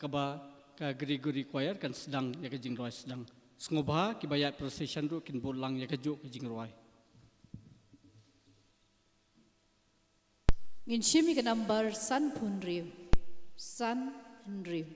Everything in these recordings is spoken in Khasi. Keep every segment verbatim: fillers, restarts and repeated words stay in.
kaba ka Gregory Choir kan sdang ïa ka jingrwai sdang. Sngewbha kiba ïaid procession ruh kin bud lang ïa kajuh ka jingrwai. Ngin shim ïa ka number sanphew hynriew. Sanphew hynriew.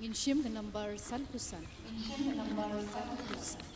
Ngin shim ka number sanphew san. Ngin shim ka number sanphew san.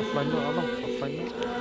Offline noh, Along, offline noh.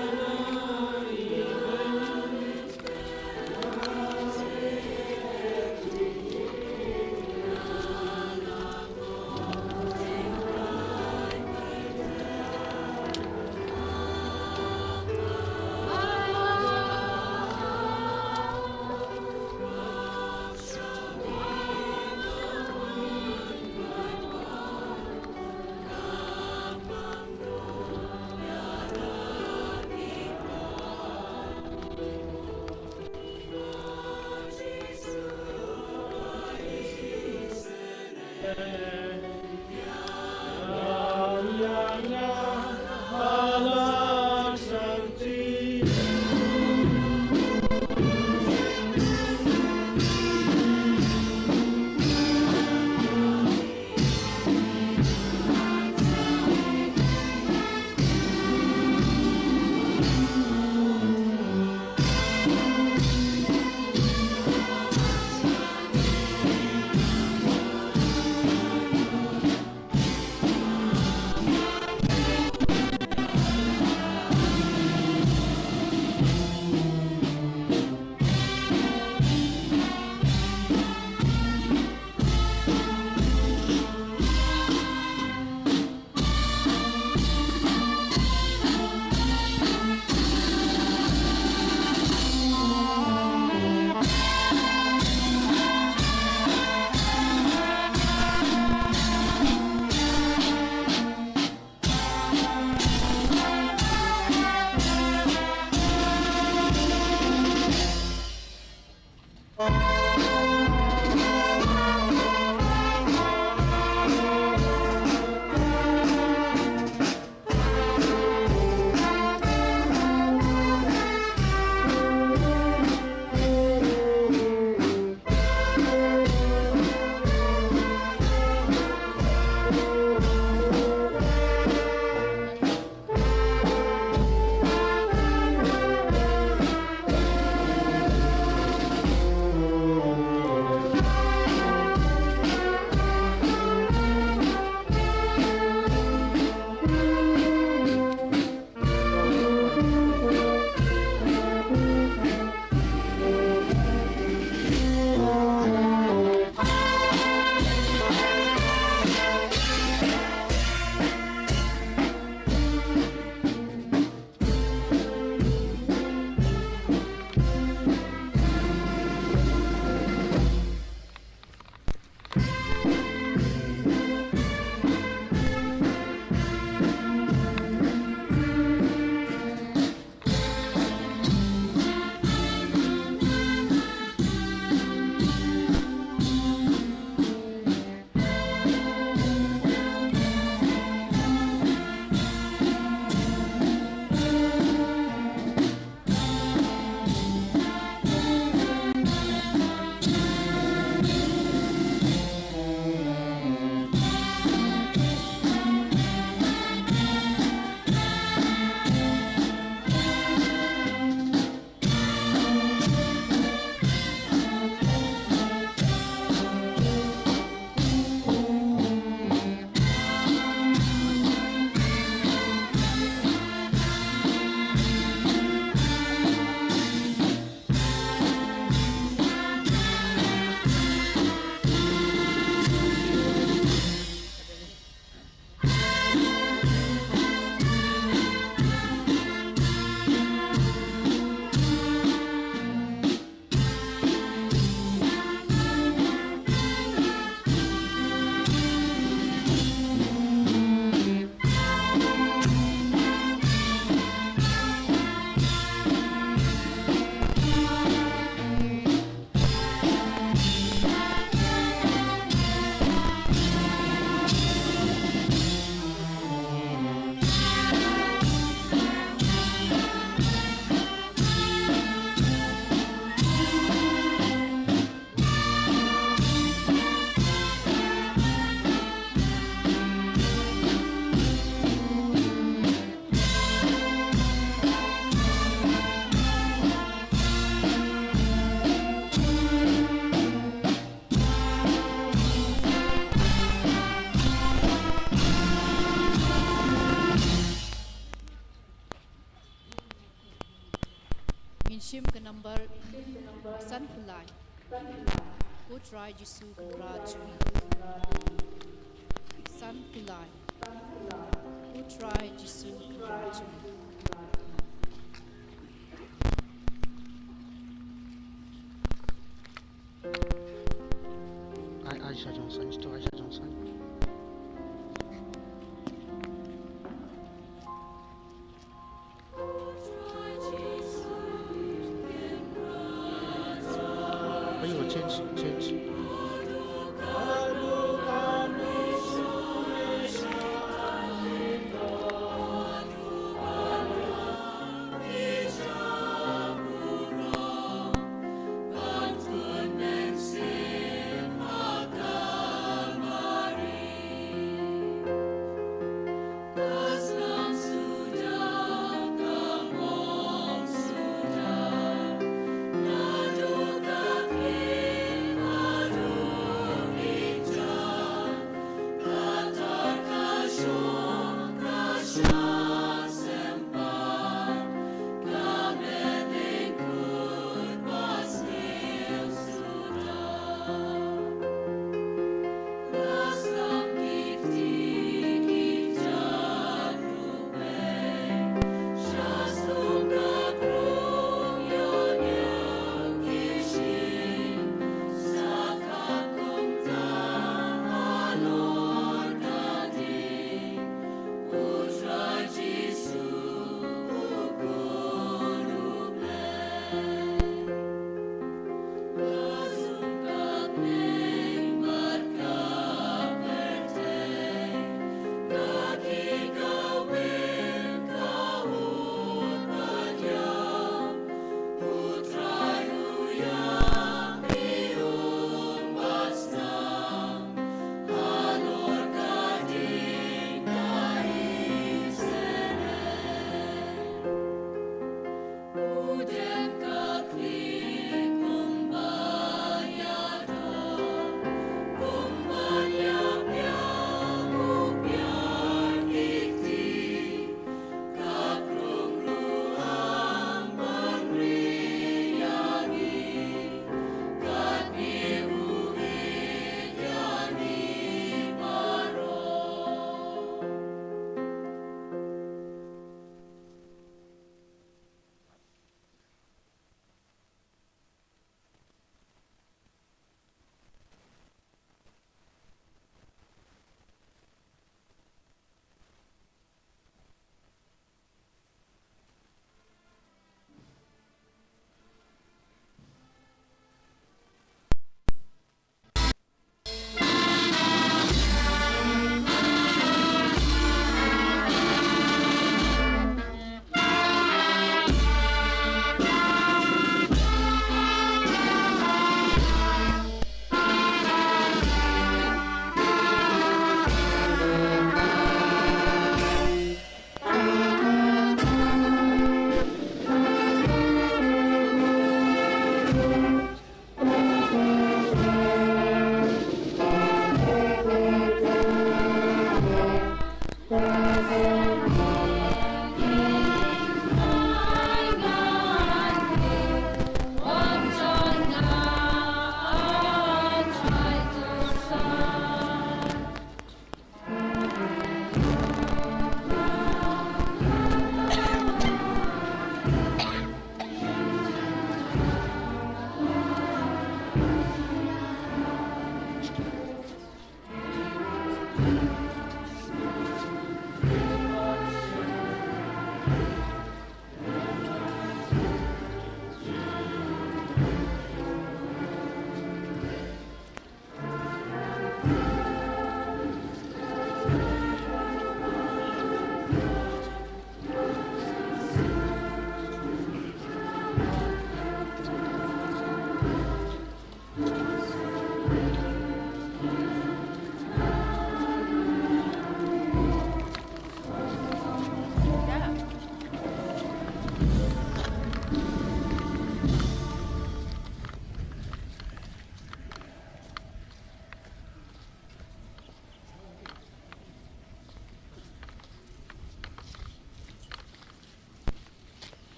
Ngin shim ka number sanphew lai. Ko Trai Jisu Kynrad jong ngi. Sanphew lai. Ko Trai Jisu Kynrad jong ngi. Ai, Aisha Johnson, ito Aisha Johnson. Ayo, change, change.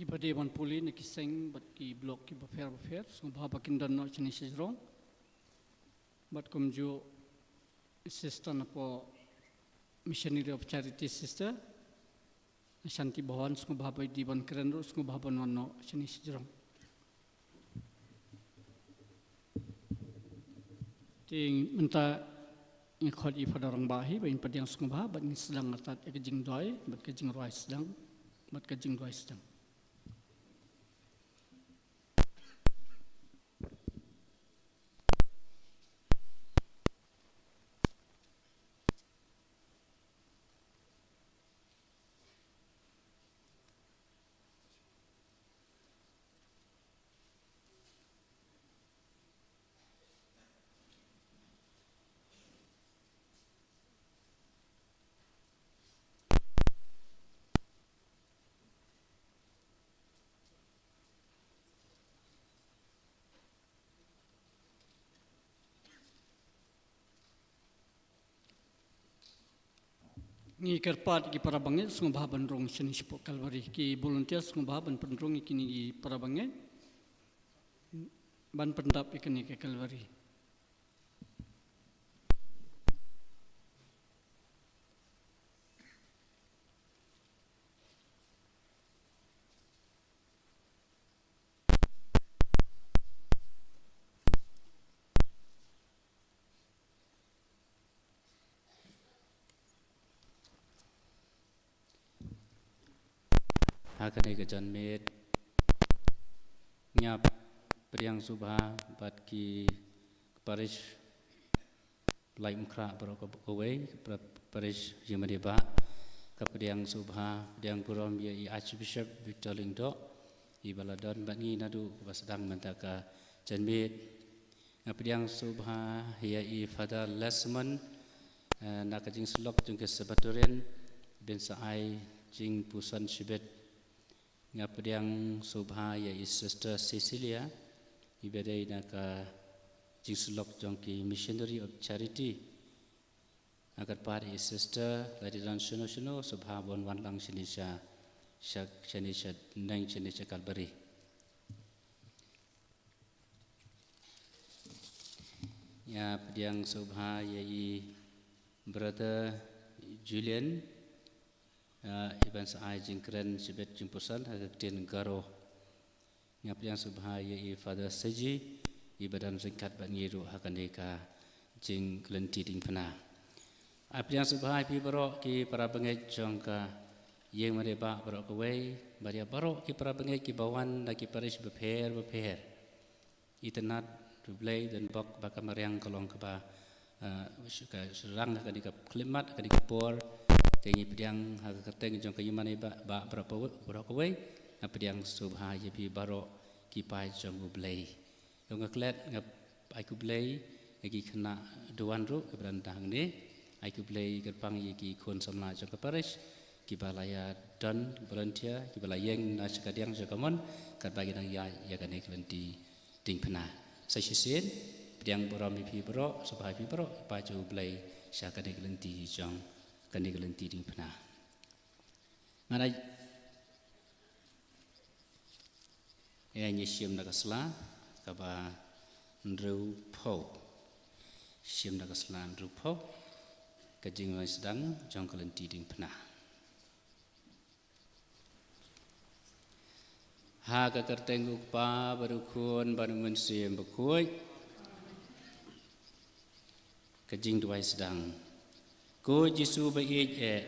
Kiba dei ban pule na ki seng bad ki block kiba pher ba pher, sngewbha ba kin don noh shane shajrong. Bad kumjuh i sister na pdeng Missionary of Charity, sister Shanti Bhawan, sngewbha ba dei ban kren ruh, sngewbha ban wan noh shane shajrong. Te mynta ngi khot ïa i Father Rangbah hi ba in pdiang sngewbha bad ngi sdang artat ïa ka jingduwai bad ka jingrwai sdang bad ka jingduwai sdang. Ngi kyrpad ïa ki para bangeit sngewbha ban rung shane shapoh Kalbari. Ki volunteer sngewbha ban pynrung ïa kine ki para bangeit ban pyndap ïa kane ka Kalbari. Ha kane ka janmiet ngi ïa pdiang sngewbha bad ki parish Laitumkhrah baroh kawei, ka parish Ïingmane Bah, ka pdiang sngewbha, pdiang burom ïa i Archbishop Victor Lyngdoh, iba la don bad ngi naduh kaba sdang mynta ka janmiet. Nga pdiang sngewbha ïa i Father Lesmond, eh, na ka jingsyllok jong ka Sabbatorian, ban sa ai jingpuson shibit. Nga pdiang sngewbha ïa i Sister Cecilia, iba dei na ka jingsyllok jong ki Missionary of Charity. Nga kyrpad ïa i Sister, lada don shano shano, sngewbha ban wan lang shane sha, sha, shane sha, neng shane sha Kalbari. Ïa pdiang sngewbha ïa i Brother Julian, ah, iban sa ai jingkren shibit jingpuson ha ka ktien Garo. Nga pdiang sngewbha ïa i Father Seji, iba don ryngkat bad ngi ruh ha kane ka jingkylli diengphna. Nga pdiang sngewbha ïa phi baroh ki para bangeit jong ka Ïingmane Bah baroh kawei, bad ïa baroh ki para bangeit kiba wan na ki parish bapher bapher. Itynnad, U Blei don bok ba ka mariang ka long kaba, eh, ka shynrang ha kane ka khyllipmat, ha kane ka por. Te ngi pdiang ha ka kyrteng jong ka Ïingmane Bah, Bah baroh kawei, baroh kawei. Nga pdiang sngewbha ïa phi baroh ki paid jong U Blei. Nga klet, nga ai khublei ïa ki khynnah duwan ruh kiba don hangne. Ai khublei kyrpang ïa ki khun samla jong ka parish kiba la ïa don volunteer, kiba la ïeng na shakadiang jong ka mon, katba ki dang ïaid ïa kane ka lynti diengphna. Sa shisien, pdiang burom ïa phi baroh, sngewbha ïa phi baroh, paid jong U Blei sha kane ka lynti jong kane ka lynti diengphna. Nga dei, ïa ngi shim da ka sla kaba hynriewphew. Shim da ka sla hynriewphew ka jingwan sdang jong ka lynti diengphna. Ha ka kyrteng U Kpa bad U Khun bad U Mynsiem Bakhuid. Ka jingduwai sdang. Ko Jisu ba ïeit eh,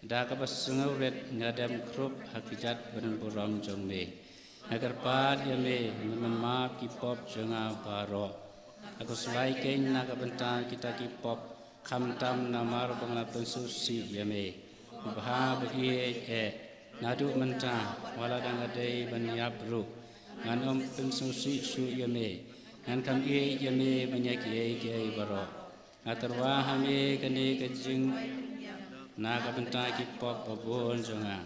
da kaba sngewrit nga dem khrup ha kjat ban burom jong me. Nga kyrpad ïa me, me map ki pop jong nga baroh. Nga khuslai kein na ka bynta kita ki pop, khamtam namar ba nga la pynsngewsih ïa me. Ko Bha ba ïeit eh, naduh mynta wat la dang dei ban ïap ruh, ngan ym pynsngewsih shuh ïa me. Ngan kham ïeit ïa me ban ïa kiei kiei baroh. Nga tyrwa ha me kane ka jing, na ka bynta ki pop ba bun jong nga.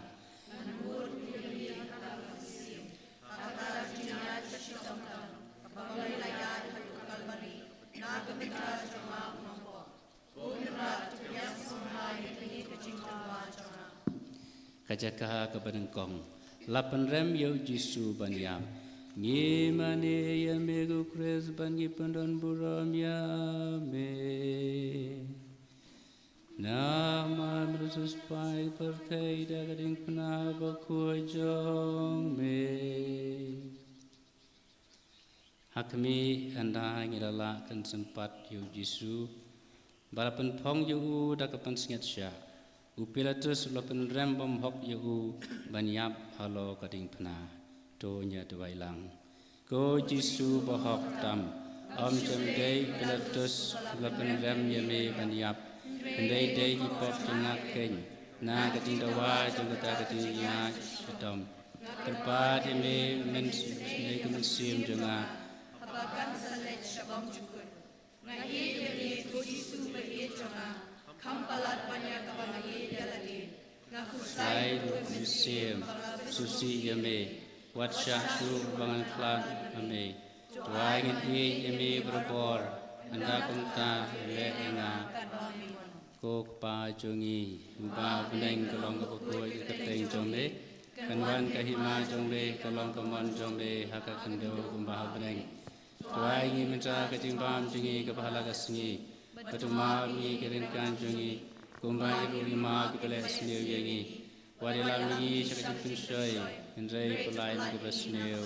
Ka jaka kaba nyngkong. La pynrem ïa u Jisu ban ïap. Ngi mane ïa me ko Khrist ban ngi pyndon burom ïa me. Namar me la siewspah ïa ka pyrthei da ka diengphna bakhuid jong me. Ha khmih, ynda ngi la lah kynsynpat ïa u Jisu, ba la pynphong ïa u da ka pansngiat shah, u Pilatus u la pynrem bymhok ïa u ban ïap halor ka diengphna. To ngin ïa duwai lang. Ko Jisu bahok tam, ym shym dei u Pilatus u la pynrem ïa me ban ïap, hynrei dei ki pop jong nga keiñ, na ka jingdawa jong kata ka jingïashitom. Kyrpad ïa me, men, ïa ka mynsiem jong nga. Haba kan sa leit sha bymjukut. Nga ïeit ïa me ko Jisu ba ïeit jong nga. Kham palat ban ïa kaba nga ïeit ïa lade. Nga khuslai ïa ka mynsiem, sngewsih ïa me. Wat shah shuh ba ngan khlad ha me. Duwai, ngin ïeit ïa me barabor. Ynda kumta leh ïa nga. Ko Kpa jong ngi, uba ha bneng, ka long kaba khuid ka kyrteng jong me. Kan wan ka hima jong me, ka long ka mon jong me, ha ka khyndew kumba ha bneng. Duwai ïa ngi mynta ka jingbam jong ngi kaba ha la ka sngi. Bad to map ïa ngi ki ryngkat jong ngi, kumba ngi ruh ngi map ïa kiba leh sniew ïa ngi. Wat ïalam ïa ngi sha ka jingpynshoi, hynrei pyllait ïa ngi na kaba sniew.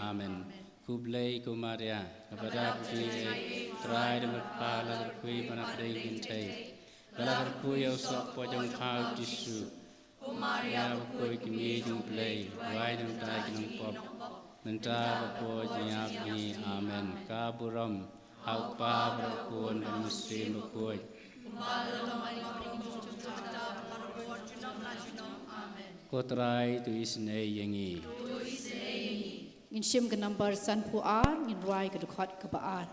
Amen. Khublei ko Maria, kaba dap jingaiei, Trai dang bad pha, la kyrkhu ïa phi na pdeng ki kynthei, bad la kyrkhu ïa u soh kpoh jong pha u Jisu. Ko Maria bakhuid, ka Mei jong U Blei, duwai ïa ngi kita ki nongpop, mynta bad ha ka por jingïap jong ngi. Amen. Ka burom ha u Kpa bad ha u Khun bad ha u Mynsiem Bakhuid. Ko Trai, to isynei ïa ngi. Ngin shim ka nambar sanphew ar, ngin rwai ka dkhot kaba ar.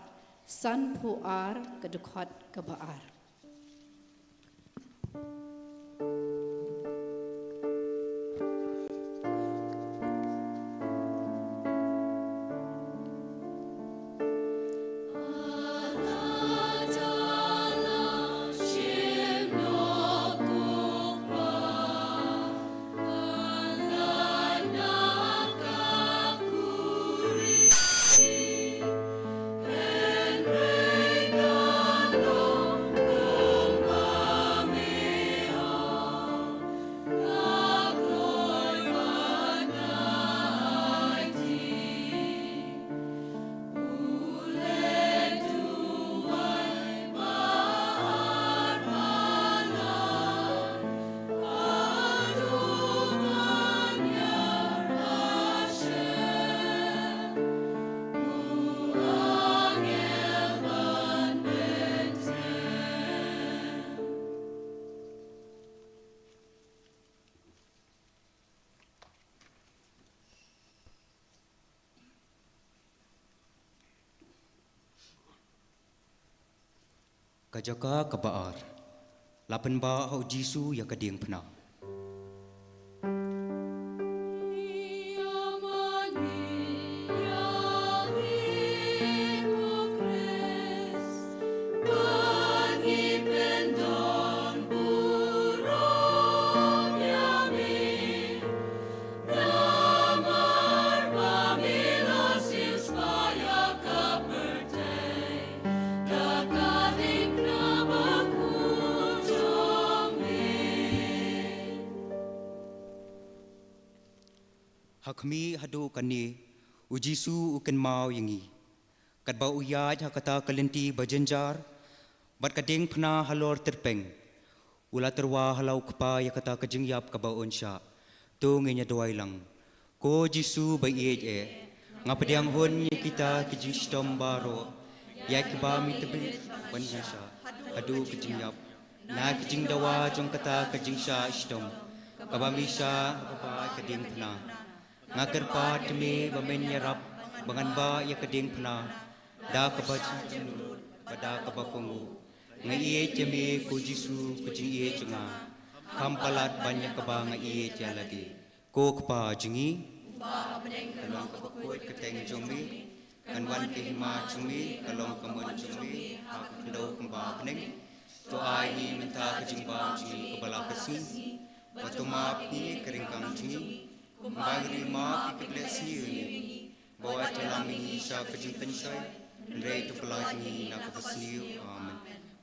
Sanphew ar, ka dkhot kaba ar. Ka jaka kaba ar. La pynbah ha u Jisu ïa ka diengphna. Namar ba me la siewspah ïa ka pyrthei da ka diengphna bakhuid jong me. Ha khmih haduh kane, u Jisu u kynmaw ïa ngi. Katba u ïaid ha kata ka lynti ba jynjar, bad ka diengphna halor tyrpeng, u la tyrwa ha la u Kpa ïa kata ka jingïap kaba un shah. To ngin ïa duwai lang. Ko Jisu ba ïeit eh, nga pdiang hun ïa kita ki jingshitom baroh, ïa kiba me tbit ban ïa shah haduh ka jingïap, na ka jingdawa jong kata ka jingshah shitom kaba me shah ha kaba ka diengphna. Nga kyrpad ïa me ba men ïarap ba ngan bah ïa ka diengphna da kaba jingmut bad da kaba kohnguh. Nga ïeit ïa me ko Jisu, ka jingïeit jong nga, kham palat ban ïa kaba nga ïeit ïa lade. Ko Kpa jong ngi, uba ha bneng, ka long kaba khuid ka kyrteng jong me. Kan wan ka hima jong me, kan long ka mon jong me ha ka khyndew kumba ha bneng. To ai ngi mynta ka jingbam jong ngi kaba la ka sngi. Bad to map ïa ngi ki ryngkang jong ngi, Kumba ngi ruh map ïa ki ba leh sniew ïa ngi, ba wat ïalam ïa ngi sha ka jingpynshoi, hynrei to pynlait ngi na kaba sniew. Amen.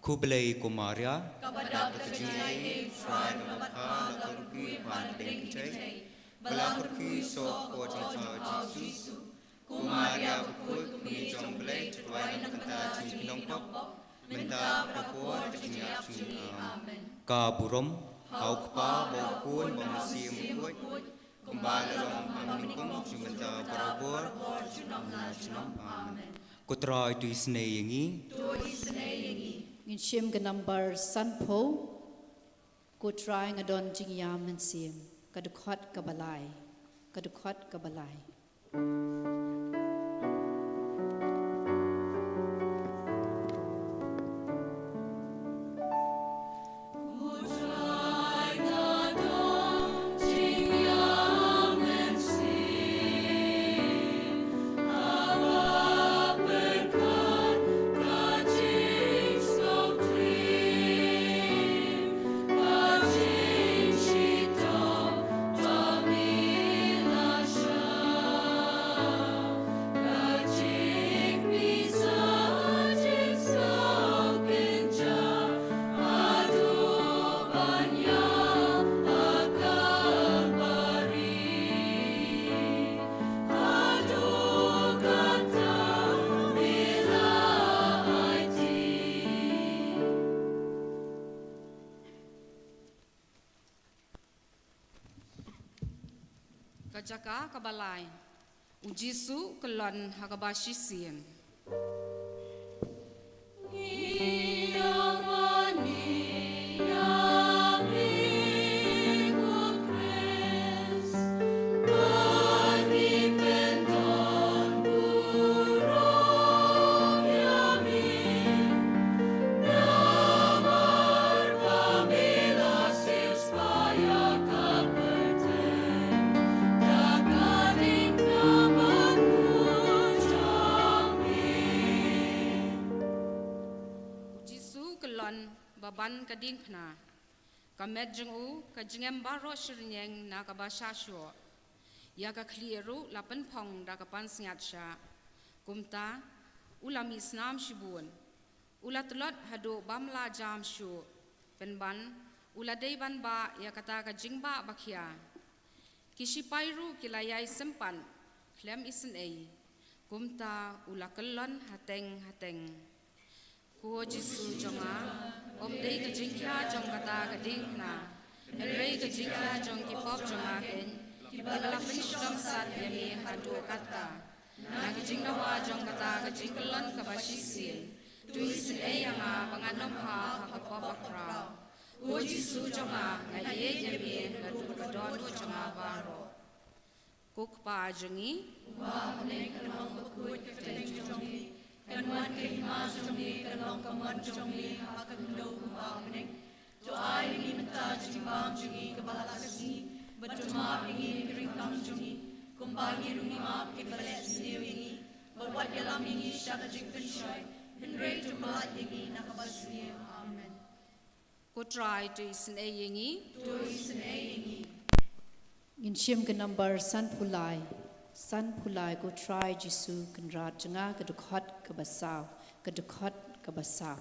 Khublei ko Maria, kaba dap da ka jingaiei, U Trai u don bad pha, la kyrkhu ïa pha na pdeng ki kynthei, ba la kyrkhu ïa u soh ka jong pha u Jisu. Ko Maria bakhuid, ko Mei jong U Blei, to duwai na ka bynta jong ngi ki nongpop, mynta bad ha ka por ka jingïap jong ngi. Amen. Ka burom ha u Kpa bad u Khun bad u Mynsiem Bakhuid, kumba la long, mynnyngkong, jong mynta, barabor, junom la junom. Amen. Ko Trai to isynei ïa ngi. Ngin shim ka nambar sanphew. Ko Trai nga don jingïam mynsiem. Ka dkhot kaba lai. Ka dkhot kaba lai. Ka jaka kaba lai. U Jisu u kyllon ha kaba shisien. U Jisu u kyllon ba ban ka diengphna. Ka met jong u ka jngem baroh shyrñieng na kaba shahshuh. Ïa ka khlieh ruh la pynphong da ka pansngiat shah. Kumta u la mih snam shibun. U la tlot haduh bym lah jam shuh. Pynban u la dei ban bah ïa kata ka jingbah ba khia. Ki shipai ruh ki la ïai sympat khlem isynei. Kumta u la kyllon hateng hateng. Ko Jisu jong nga, ym dei ka jingkhia jong kata ka diengphna, hynrei ka jingkhia jong ki pop jong nga keiñ, kiba la pynshitom sat ïa me haduh katta. Na ka jingdawa jong kata ka jingkyllon kaba shisien, to isynei ïa nga ba ngan ym hap ha ka pop bakhraw. Ko Jisu jong nga, nga ïeit ïa me naduh ka dohnud jong nga baroh. Ko Kpa jong ngi. Uba ha bneng, ka long bakhuid ka kyrteng jong me, kan wan ka hima jong me, kan long ka mon jong me ha ka khyndew kumba ha bneng. To ai ïa ngi mynta ka jingbam jong ngi kaba ha ka sngi, bad to map ïa ngi na ki ryngkang jong ngi, kumba ngi ruh ngi map ïa kiba leh sniew ïa ngi, bad wat ïalam ïa ngi sha ka jingpynshoi, hynrei to pynlait ïa ngi na kaba sniew. Amen. Ko Trai to isynei ïa ngi. To isynei ïa ngi. Ngin shim ka nambar sanphew lai. Sanphew lai. Ko Trai Jisu Kynrad jong nga, ka dkhot kaba saw. Ka dkhot kaba saw.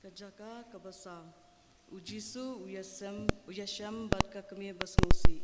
Ka jaka kaba saw. U Jisu u ïashem, u ïashem bad ka kmie basngewsih.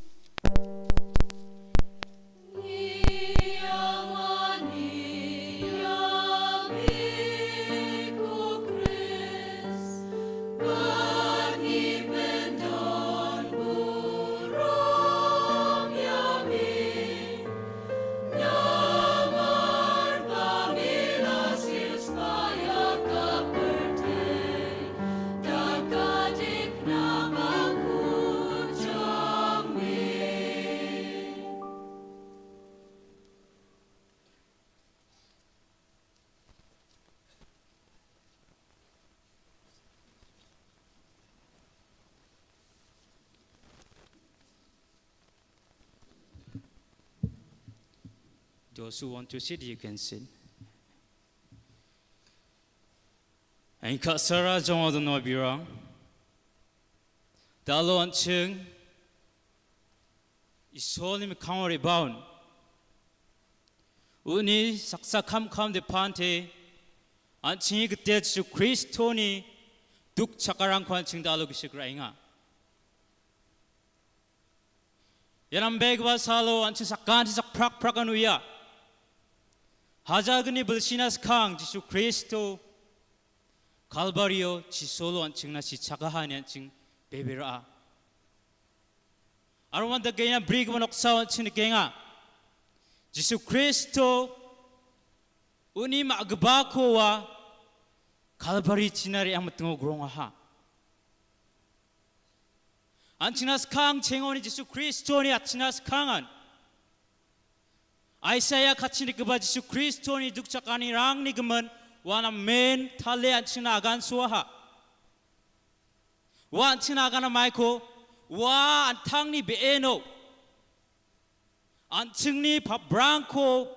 Those who want to sit, you can sit. Ïa ka sara jong u don wa birang. Da lo an ching. Isol ni mi kang ri baun. Uni saksa kam kam de pante. An ching ki te Jisu Kristo ni. Duk chakarang ko an ching da lo ki sikra inga. Ïa nam beg wa salo an ching sakan ching sak prak prak anu ïa. Haja gni belsinas kang Jisu Kristo. Kalbario chi solo an ching na chi chakaha ni an ching bebera. Arwan da gena brig wa noksa an ching kenga. Jisu Kristo uni ma gba ko wa Kalbari china re ang matngo grong ha. An ching nas kang chengoni Jisu Kristo ni at ching nas kangan. Isaiah kachin kaba Jisu Kristo ni duk chakani rang ni gemen wana men thale an ching na agan suaha. Wa an ching na agan maiko wa an tang ni beeno. An ching ni pabrang ko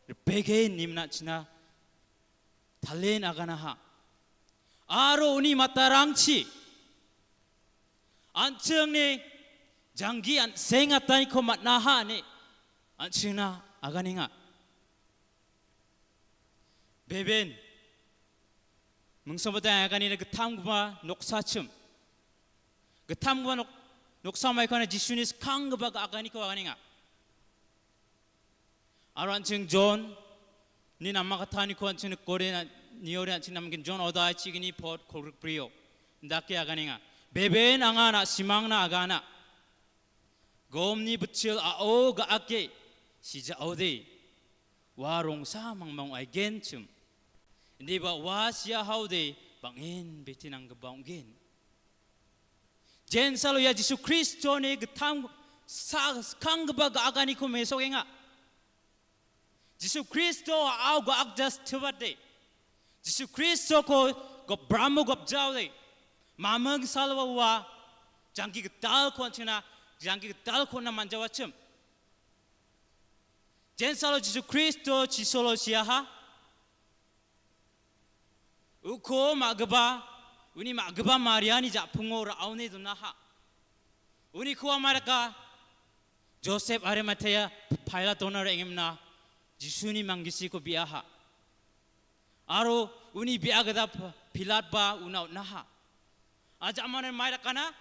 repege nim na ching na thalen agan ha. Aro uni matarang chi. An ching ni janggi an seng atan ko mat na ha ni. An ching na agan inga. Beben. Mung sama ta agan ina getam guma noksa chim. Getam guma nok noksa mai ko na Jisu ni skang guma ga agan ko agan inga. Aro an ching John ni nama kata ni ko an ching kore na ni ore an ching nam kin John oda chi gini pot kol prio. Ndake agan inga. Beben anga na simang na agana. Gom ni bechil a o ga ake si ja o de. Wa rong sa mang mang ai gen chim. Ndi ba wa sia hau de bang en betinang ga bang gen. Jen salo ya Jisu Kristo ni getam sa kang ba ga agani ko mesok enga. Jisu Kristo a au ga ak jas tubat de. Jisu Kristo ko gop bramo gop jau de. Mamang salwa wa jangki getal ko anchina jangki getal ko na manjawa chim. Jen salo Jisu Kristo chi solo siaha. Uko ma geba uni ma geba Maria ni ja pungo ra aune duna ha. Uni ko amaraka Joseph Arimathea Pilat ona rengem na Jisu ni manggisi ko biaha. Aro uni biaga da Pilat ba una naha. Aja manan mai rakana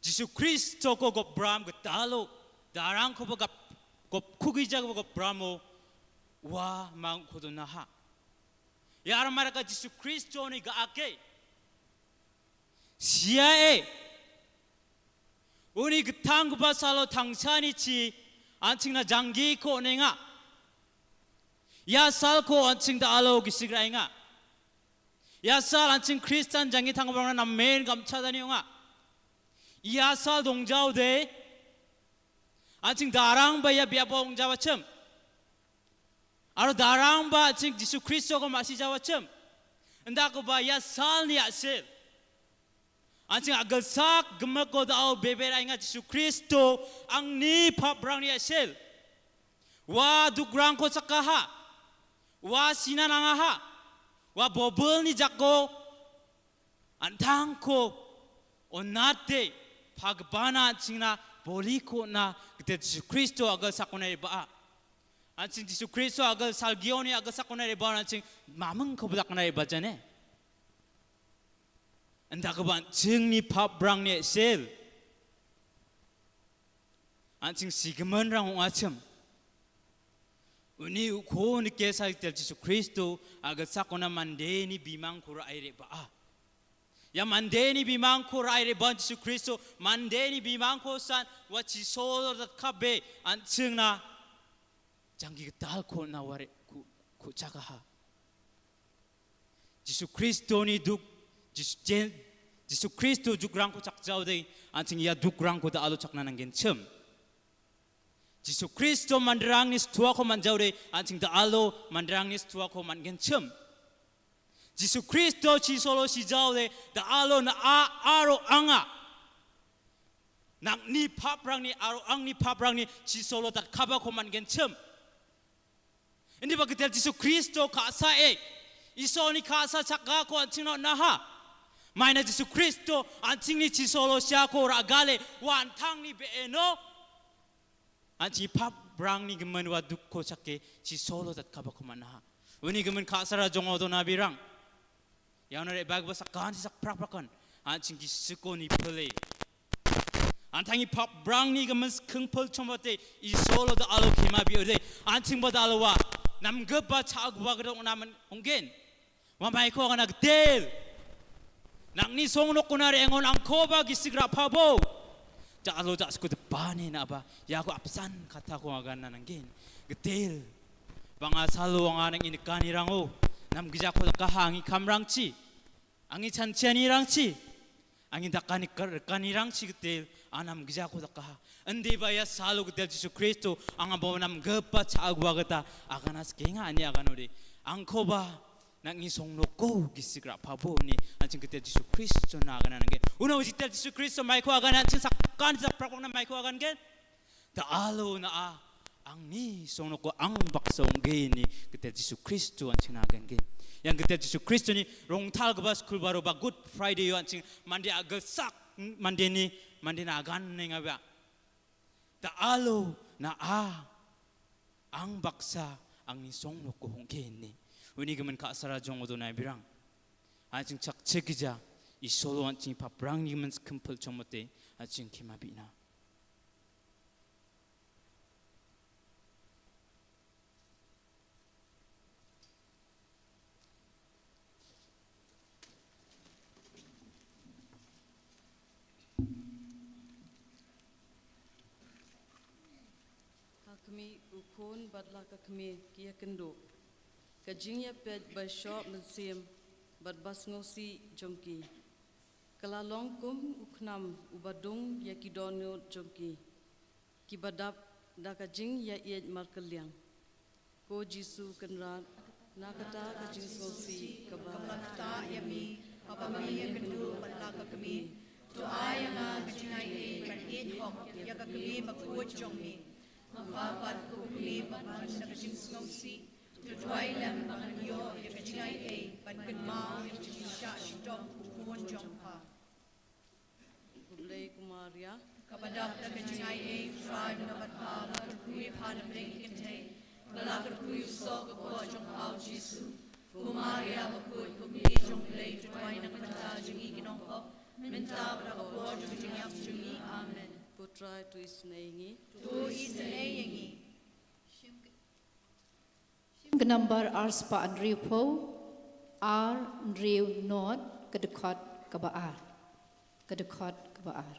Jisu Kristo ko gop bram ga talo darang ko ba gop kugi jaga ba gop bramo wa mang ko naha. Ya ara mai raka Jisu Kristo ni ga ake. Sia e. Uni getang ba salo tangsa ni chi anching na janggi ko nenga. Ya sal ko anching da alo gisigra inga. Ya sal anching Kristan janggi tang ba na men gam chada ni unga. Ya sal dong jau de. Anching darang ba ya bia bong jau chem. Aro darang ba anching Jisu Kristo ko masi jau chem. Nda ko ba ya sal ni asil. Anching agal sak gemek ko dau beber ai nga Jisu Kristo ang ni pap brang ni asil. Wa dugrang ko sakaha. Wa sinan angaha. Wa bobel ni jako. Antang ko onate pagbana anching na boli ko na kete Jisu Kristo agal sakona ba. Anching Jisu Kristo agal salgioni agal sakona ba anching mamang ko belak na ba jane. Anda ka ban ching ni pap brang ni sel. Anching si gemen rang ung acham. Uni u ko ni kesa tel Jisu Kristo aga sakona mande ni bimang ko rai re ba. Ya mande ni bimang ko rai re ban Jisu Kristo mande ni bimang ko san wa chi so dat kabe anching na janggi tal ko na ware ku ku chakaha. Jisu Kristo ni duk Jisu jen Jisu Kristo juk rang ko chak jau dei anching ya duk rang ko da alo chak na nanggen chem. Jisu Kristo mandrang ni stua ko man jau dei anching da alo mandrang ni stua ko man gen chem. Jisu Kristo chi solo si jau dei da alo na a aro anga. Nang ni pap rang ni aro ang ni pap rang ni chi solo tat kaba ko man gen chem. Ynda ba ka tel Jisu Kristo ka sa e. Iso ni ka sa chaka ko an ching no naha. Mai na Jisu Kristo an ching ni chi solo sia ko ra gale wan thang ni be eno. An chi pap brang ni gemen wa duk ko chake chi solo dat kaba ko manaha. Uni gemen ka sa ra jong odo na birang. Yang na re bag ba sakan si sak prak prakan. An ching ki suko ni pele. An thangi pap brang ni ka mes keng pel chom bate i solo da alo kima bi ode. An ching ba da alo wa. Nam gep ba cha ag ba gedong nam onggen. Wa mai ko ngana getel. Nang ni song nok kuna re ngon ang ko ba gisik ra pabo. Ja alo ja sku de bani na ba. Ya ko apsan kata ko agan na nanggen. Getel. Bang asalo ang anang ini kani rango. Nam gija ko ka hangi kam rang chi. Angi chan chani rang chi. Angi da kani kar kani rang chi getel anam gija ko da kaha. Ande ba ya salo getel Jisu Kristo anga ba nam gepa cha agwa geta agana skenga ani agano de. Angko ba nang ngi song no ko gisik ra pabo ni anching getel Jisu Kristo na agana nange. Una uji tel Jisu Kristo mai ko agana anching sak kan sak prak na mai ko agan gen. Da alo na a ang ni song no ko ang bak song ge ni getel Jisu Kristo an china gan ge. Yang getel Jisu Kristo ni rong thal ke ba skul baru ba Good Friday yo an ching mandi agel sak mandi ni mandi na gan ni ngabya. Da alo na a ang baksa ang ni song no ko hong ge ni. Uni gemen ka sara jong odo na birang. An ching chak chek ja i solo an ching paprang ni gemen kempel chong mate an ching kima bina. Ha khmih u khun bad la ka khmih ki ïakynduh. Ka jingïapeit ba shoh mynsiem bad ba sngewsih jong ki ka la long kum u khnam uba dung ïa ki dohnud jong ki. Kiba dap da ka jingïaieit markylliang. Ko Jisu Kynrad, na kata ka jingsngewsih kaba la ktah ïa me haba me ïakynduh bad la ka kmie, to ai ïa nga ka jingaiei ban ïeit hok ïa ka kmie bakhuid jong me. Nga kha pat ko kmie ban ban da ka jingsngewsih, to duwai lem ba ngan ïoh ïa ka jingaiei ban kynmaw ïa ka jingshah shitom u khun jong pha. Khublei ko Maria. Kaba dap da ka jingaiei, U Trai u don bad pha, la kyrkhu ïa pha na pdeng ki kynthei, bad la kyrkhu ïa u soh ka kpoh jong pha U Jisu. Ko Maria bakhuid, ko kmie jong U Blei, to duwai na ka bynta jong ngi ki nongpop, mynta bad ha ka por jong ka jingïap jong ngi. Amen. Ko Trai to isynei ïa ngi. To isynei ïa ngi. Ka nambar ar spah hynriew phew, ar hynriew nod, ka dkhot kaba ar. Ka dkhot kaba ar.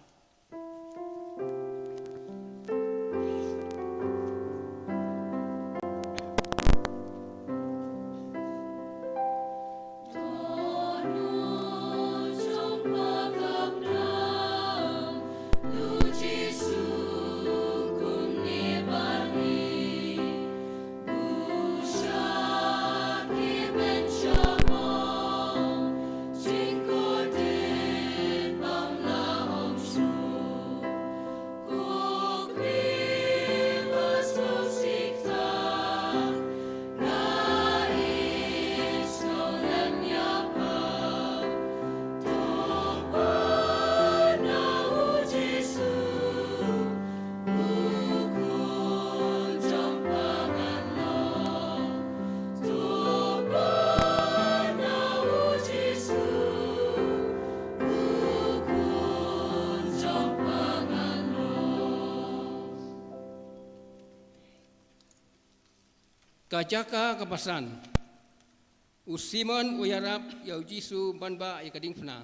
Ka jaka kaba san. U Simon u ïarap ïa U Jisu ban bah ïa ka diengphna.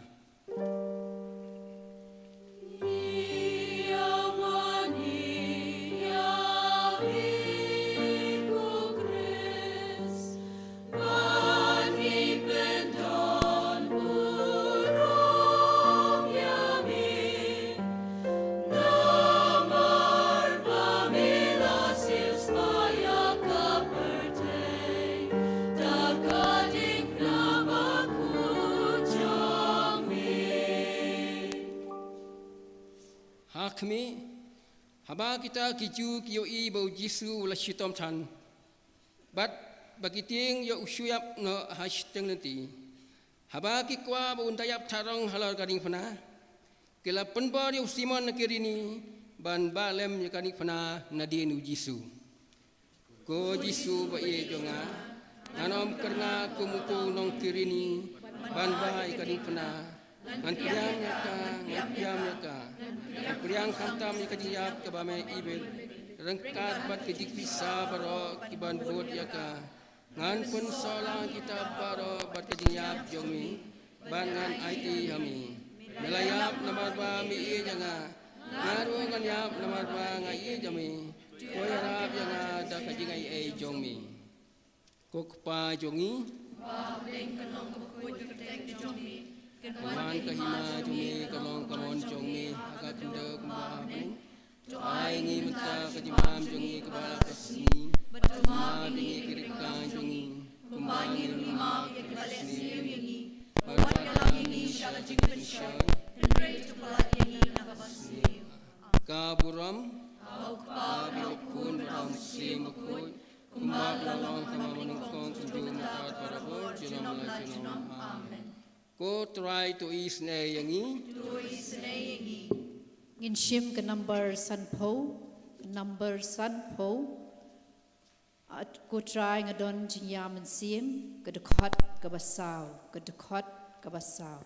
Ha khmih, haba kita ki Jiw ki ïohi ba U Jisu u la shitom than, Bad ba ki tieng ïa u shu ïap noh ha shiteng lynti. Haba ki kwah ba un da ïap tharong halor ka diengphna, ki la pynbor ïa u Simon na Kirini ban bah lem ïa ka diengphna nadien u Jisu. Ko Jisu ba ïeit jong nga, ngan ym kyrngah kum uto u nong Kirini ban bah ïa ka diengphna. Ngan pdiang ïa ka, ngan pdiang ïa ka. Ngan pdiang khamtam ïa ka jingïap kaba me ibit, ryngkat bad ka jingpisa baroh kiban bud ïa ka. Ngan pynsawlang kita baroh bad ka jingïap jong me, bad ngan aiti ha me. Me la ïap namar ba me ïeit ïa nga. Nga ruh ngan ïap namar ba nga ïeit ïa me. To ïarap ïa nga da ka jingai ei jong me. Ko Kpa jong ngi, wan ka hima jong me, ka long ka mon jong me ha ka khyndew kumba ha bneng. To ai ngi mynta ka jingbam jong ngi kaba la ka sngi. Bad to map ïa ngi ki ryngkang jong ngi, kumba ngi ruh ngi map ïa kiba leh sniew ïa ngi. Bad wat ïalam ïa ngi sha ka jingpynshoi, hynrei to pynlait ïa ngi na kaba sniew. Ka burom ha U Kpa, bad ha U Khun, bad ha U Mynsiem Bakhuid, kumba ka la long ha kaba nyngkong, kumjuh, mynta, bad barabor, junom la junom. Amen. Ko Trai to isynei ïa ngi. To isynei ïa ngi. Ngin shim ka number sanphew, ka number sanphew. At Ko Trai nga don jingïam mynsiem, ka dkhot kaba saw, ka dkhot kaba saw.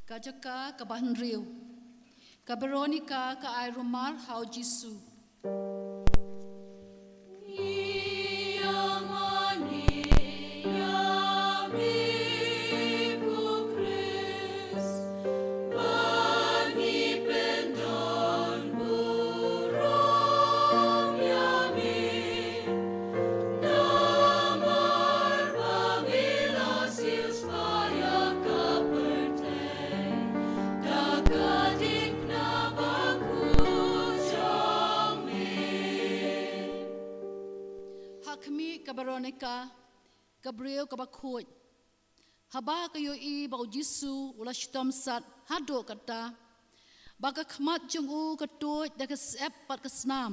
Ka jaka kaba hynriew. Ka Veronica ka ai rumar ha u Jisu. Namar ba ngi la siewspah ïa ka pyrthei da ka diengphna bakhuid jong me. Ha khmih, ka Veronica, ka briew kaba khuid, haba ka ïohi ba u Jisu u la shitom sat haduh katta, ba ka khmat jong u ka tuid da ka syep bad ka snam,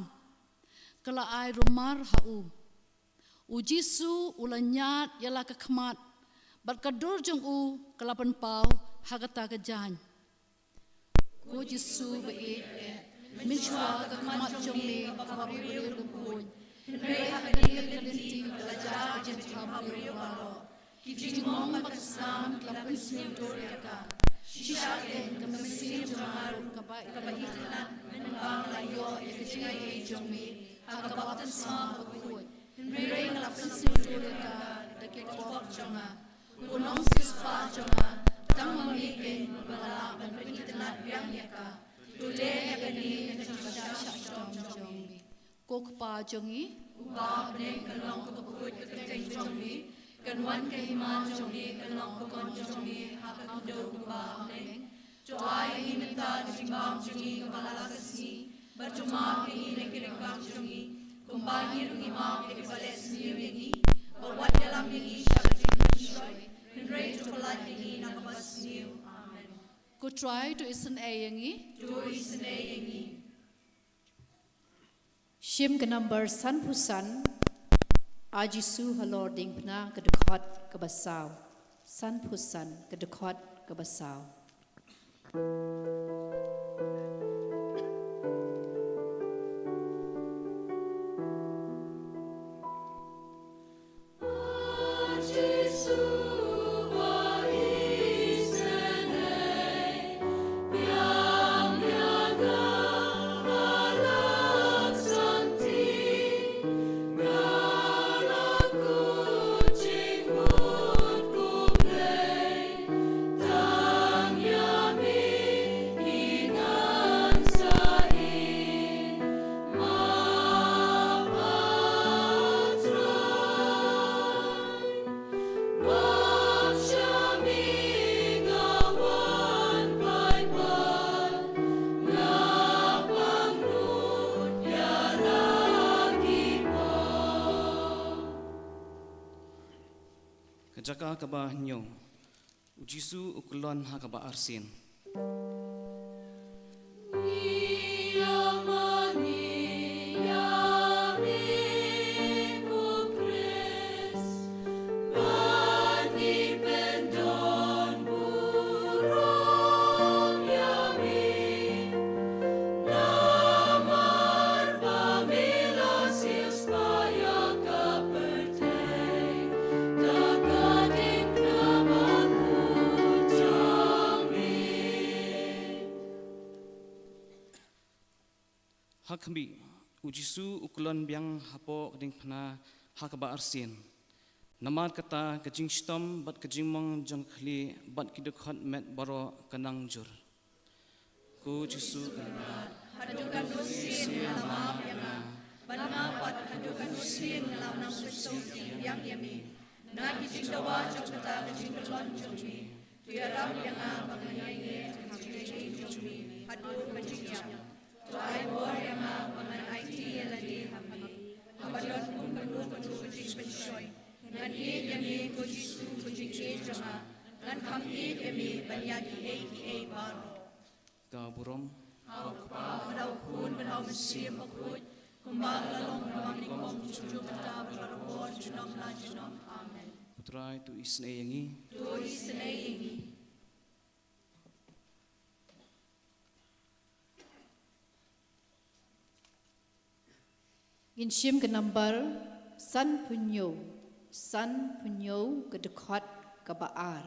ka la ai rumar ha u. U Jisu u la ñiad ïa la ka khmat, bad ka dur jong u ka la pynpaw ha kata ka jaiñ. Ko Jisu ba ïeit, mynshwa ka khmat jong me kaba briew ka khuid, hynrei ha kane ka lynti ka la jia ka jingthaw briew baroh. Ki jingmong bad ka snam ki la pynsniew dur ïa ka. Shisha kein ka mynsiem jong nga ruh kaba itynnad mynba nga la ïoh ïa ka jingai ei jong me ha ka baptisma bakhuid. Hynrei nga la pynsniew dur ïa ka da ki pop jong nga. Ko nongsiewspah jong nga, tang ma me kein ba lah ban pynitynnad biang ïa ka. To leh ïa kane ka jingshah shitom jong me. Ko Kpa jong ngi, uba ha bneng, kan long ka bakhuid ka kyrteng jong me, kan wan ka hima jong me, kan long ka mon jong me ha ka khyndew kumba ha bneng. To ai ïa ngi mynta ka jingbam jong ngi kaba la ka sngi, bad to map ïa ngi na ki ryngkang jong ngi, kumba ngi ruh ngi map ïa kiba leh sniew ïa ngi, bad wat ïalam ïa ngi sha ka jingpynshoi, hynrei to pynlait ïa ngi na kaba sniew. Amen. Ko Trai to isynei ïa ngi. To isynei ïa ngi. Shim ka number sanphew san, A Jisu halor diengphna, ka dkhot kaba saw. Sanphew san, ka dkhot kaba saw. Jaka kaba hynñiew. U Jisu u kyllon ha kaba arsien. Ha khmih, u Jisu u kyllon biang hapoh ka diengphna ha kaba arsien. Namar kata ka jingshitom bad ka jingmong jong ka khlieh bad ki dkhot met baroh ka nang jur. Ko Jisu ka Kynrad, haduh katno sien nga la map ïa nga, bad nga pat haduh katno sien nga la nang sngewsih biang ïa me. Na ki jingdawa jong kata ka jingkyllon jong me, to ïarap ïa nga ba ngan ïaineh ha ka jingïeit jong me haduh ka jingïap. To ai bor ïa nga ba ngan aiti ïa lade ha me. Haba don kum kano kano ka jingpynshoi, ngan ïeit ïa me ko Jisu ko jingïeit jong nga. Ngan kham ïeit ïa me ban ïa kiei kiei baroh. Ka burom. Ha u Kpa, bad ha u Khun, bad ha u Mynsiem Bakhuid, kumba ka la long, ba nyngkong, junom, mynta bad barabor, junom la junom. Amen. U Trai to isynei ïa ngi. To isynei ïa ngi. Ngin shim ka nambar sanphew hynñiew, sanphew hynñiew ka dkhot kaba ar.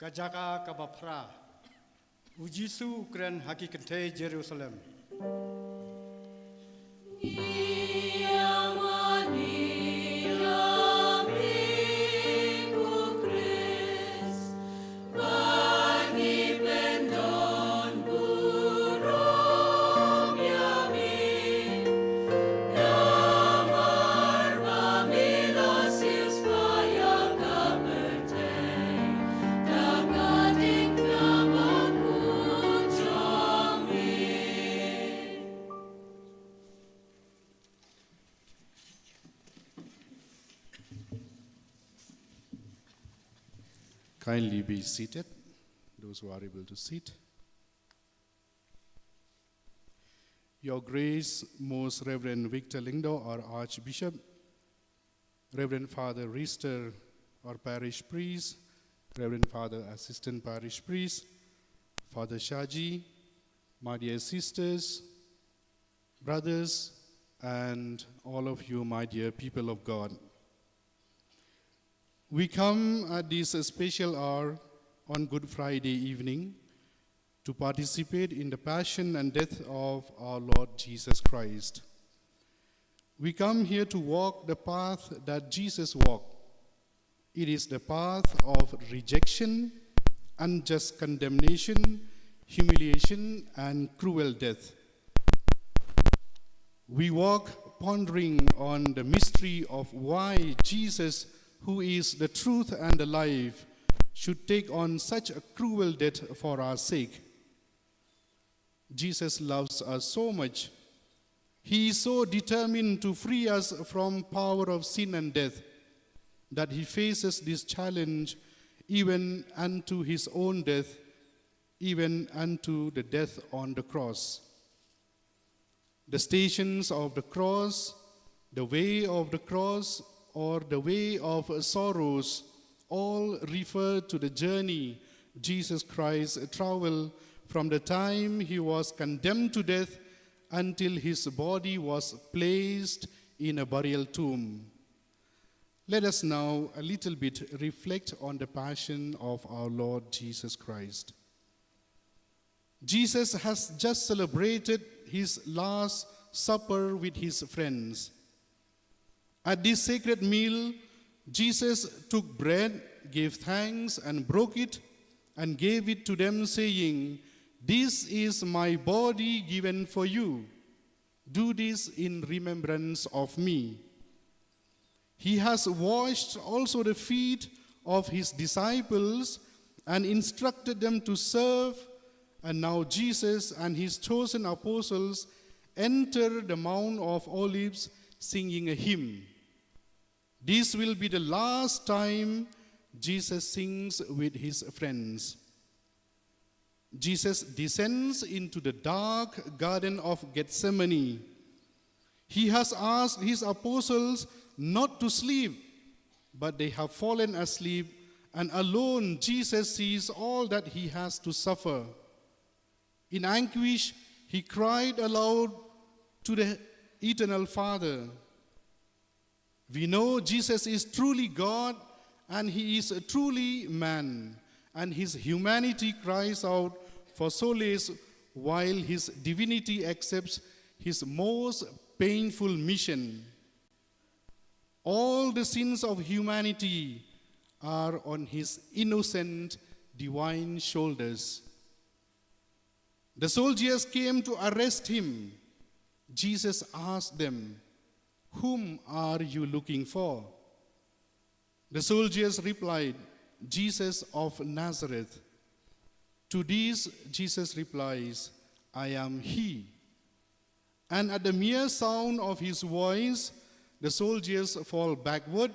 Ka jaka kaba phra. U Jisu u kren ha ki kynthei Jerusalem. Kindly be seated, those who are able to sit. Your Grace, Most Reverend Victor Lyngdoh, our Archbishop, Reverend Father Rister, our parish priest, Reverend Father Assistant Parish Priest, Father Shaji, my dear sisters, brothers, and all of you, my dear people of God. We come at this special hour on Good Friday evening to participate in the passion and death of our Lord Jesus Christ. We come here to walk the path that Jesus walked. It is the path of rejection, unjust condemnation, humiliation, and cruel death. We walk pondering on the mystery of why Jesus, who is the truth and the life, should take on such a cruel death for our sake. Jesus loves us so much. He is so determined to free us from power of sin and death. that he faces this challenge even unto his own death, even unto the death on the cross. The stations of the cross, the way of the cross, or the way of sorrows all refer to the journey Jesus Christ traveled from the time he was condemned to death until his body was placed in a burial tomb. Let us now a little bit reflect on the passion of our Lord Jesus Christ. Jesus has just celebrated his Last Supper with his friends. At this sacred meal, Jesus took bread, gave thanks, and broke it, and gave it to them, saying, "This is my body given for you. Do this in remembrance of me." He has washed also the feet of his disciples and instructed them to serve. And now Jesus and his chosen apostles enter the Mount of Olives singing a hymn. This will be the last time Jesus sings with his friends. Jesus descends into the dark Garden of Gethsemane. He has asked his apostles not to sleep, but they have fallen asleep, and alone Jesus sees all that he has to suffer. In anguish, he cried aloud to the eternal Father. We know Jesus is truly God and he is truly man, and his humanity cries out for solace while his divinity accepts his most painful mission. All the sins of humanity are on his innocent divine shoulders. The soldiers came to arrest him. Jesus asked them, "Whom are you looking for?" The soldiers replied, "Jesus of Nazareth." To this, Jesus replies, "I am he." And at the mere sound of his voice, the soldiers fall backward,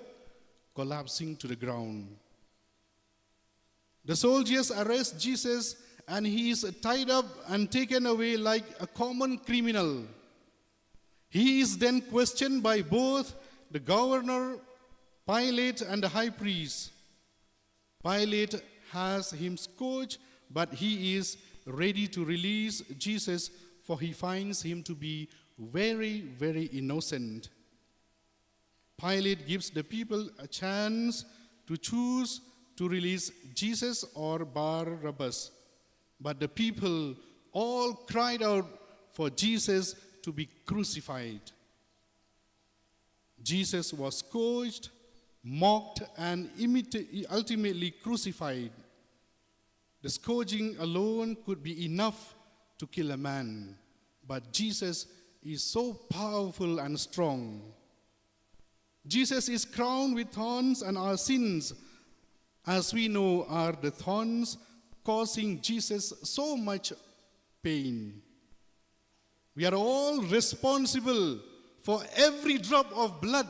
collapsing to the ground. The soldiers arrest Jesus, and he is tied up and taken away like a common criminal. He is then questioned by both the governor Pilate and the high priest. Pilate has him scourged, but he is ready to release Jesus, for he finds him to be very, very innocent. Pilate gives the people a chance to choose to release Jesus or Barabbas. But the people all cried out for Jesus to be crucified. Jesus was scourged, mocked, and imita- ultimately crucified. The scourging alone could be enough to kill a man, but Jesus is so powerful and strong. Jesus is crowned with thorns, and our sins, as we know, are the thorns causing Jesus so much pain. We are all responsible for every drop of blood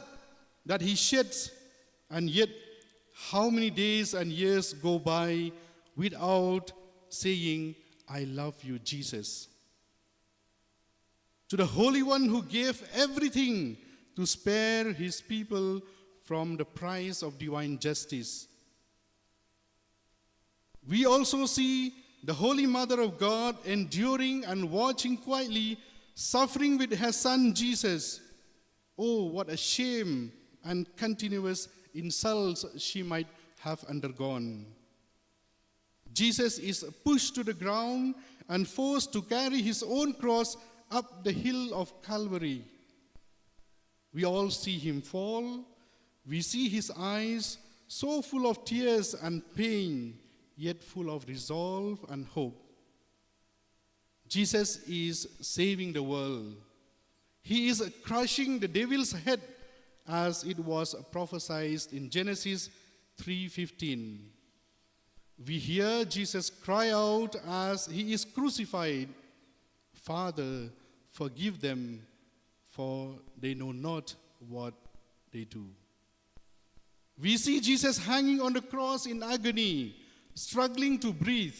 that he sheds, and yet, how many days and years go by without saying, "I love you, Jesus"? To the Holy One who gave everything to spare his people from the price of divine justice. We also see the Holy Mother of God enduring and watching quietly, suffering with her son Jesus. Oh, what a shame and continuous insults she might have undergone. Jesus is pushed to the ground and forced to carry his own cross up the hill of Calvary. We all see him fall. We see his eyes so full of tears and pain, yet full of resolve and hope. Jesus is saving the world. He is crushing the devil's head as it was prophesied in Genesis three fifteen. We hear Jesus cry out as he is crucified, "Father, forgive them, for they know not what they do." We see Jesus hanging on the cross in agony, struggling to breathe.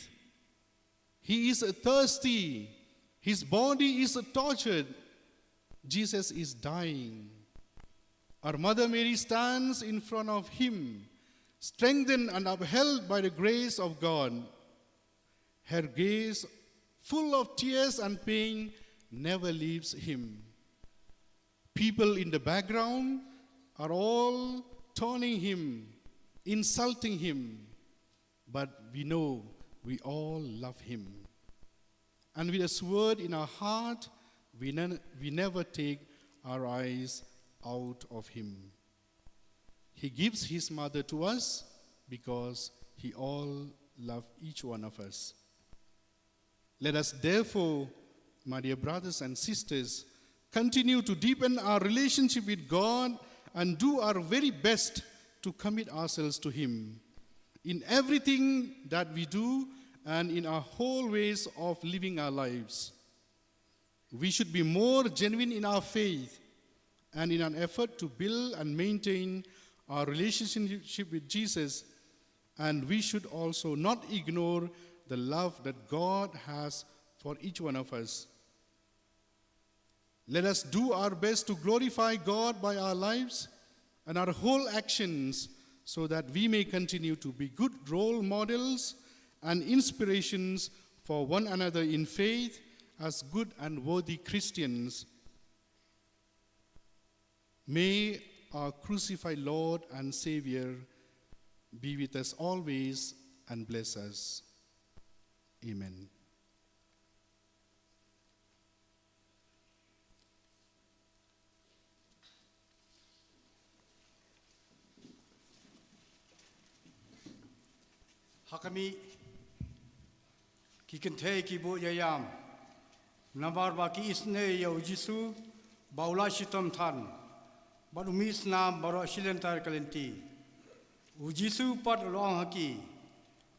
He is thirsty. His body is tortured. Jesus is dying. Our Mother Mary stands in front of him, strengthened and upheld by the grace of God. Her gaze, full of tears and pain, never leaves him. People in the background are all taunting him, insulting him, but we know we all love him. And with a sword in our heart, we, ne- we never take our eyes out of him. He gives his mother to us because he all love each one of us. Let us therefore, my dear brothers and sisters, continue to deepen our relationship with God and do our very best to commit ourselves to Him in everything that we do and in our whole ways of living our lives. We should be more genuine in our faith and in an effort to build and maintain our relationship with Jesus, and we should also not ignore the love that God has for each one of us. Let us do our best to glorify God by our lives and our whole actions so that we may continue to be good role models and inspirations for one another in faith as good and worthy Christians. May our crucified Lord and Savior be with us always and bless us. Amen. Ha khmih, ki kynthei ki buh ïa ïam, namar ba ki isynei ïa u Jisu ba u la shitom than, bad u mih snam baroh shi lynter ka lynti. U Jisu pat u la ong ha ki,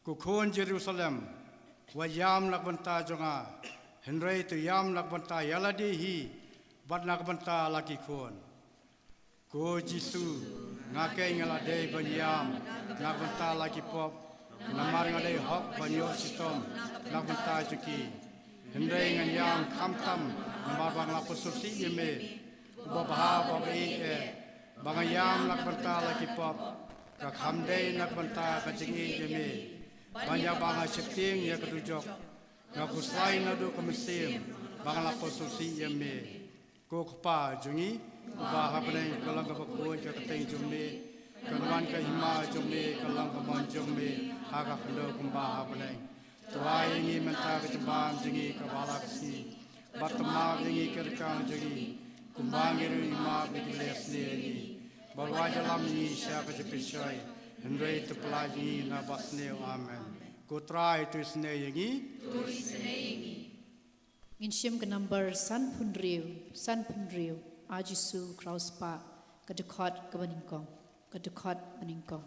Ko khun Jerusalem, wat ïam na ka bynta jong nga, hynrei to ïam na ka bynta ïa lade hi, bad na ka bynta la ki khun. Ko Jisu, nga keiñ nga la dei ban ïam na ka bynta la ki pop, namar nga dei hok ban ïoh shitom na ka bynta jong ki. Hynrei ngan ïam khamtam namar ba nga la pynsngewsih ïa me, Uba bha, uba baieit eh, ba nga ïam na ka bynta la ki pop, ka kham dei na ka bynta ka jingïeit ïa me, ban ïa ba nga sheptieng ïa ka dujok. Nga khuslai naduh ka mynsiem ba nga la pynsngewsih ïa me. Ko Kpa jong ngi uba ha bneng, ka long kaba khuid ka kyrteng jong me, kan wan ka hima jong me, kan long ka mon jong me ha ka khyndew kumba ha bneng. To ai ïa ngi mynta ka jingbam jong ngi kaba la ka sngi, bad to map ïa ngi ki ryngkang jong ngi, kumba ngi ruh ngi map ïa kiba la ïasniew ïa ngi. Bad wat ïalam ïa ngi sha ka jingpynshoi, hynrei to pyllait ïa ngi na basniew. Amen. Ko Trai to isynei ïa ngi. Ngin shim ka number sanphew hynriew, sanphew hynriew, A Jisu Khraw Spah, ka dkhot kaba nyngkong, ka dkhot kaba nyngkong.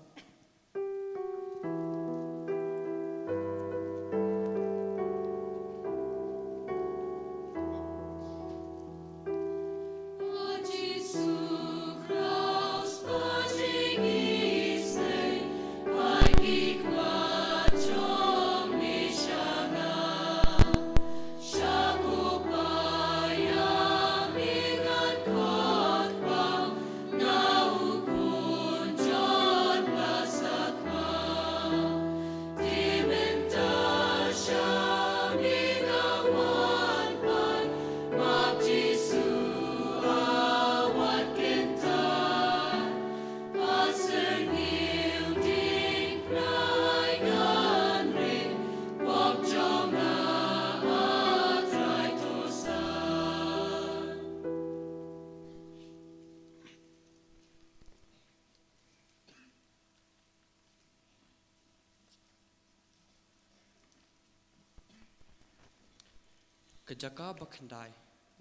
Ka jaka ba khyndai,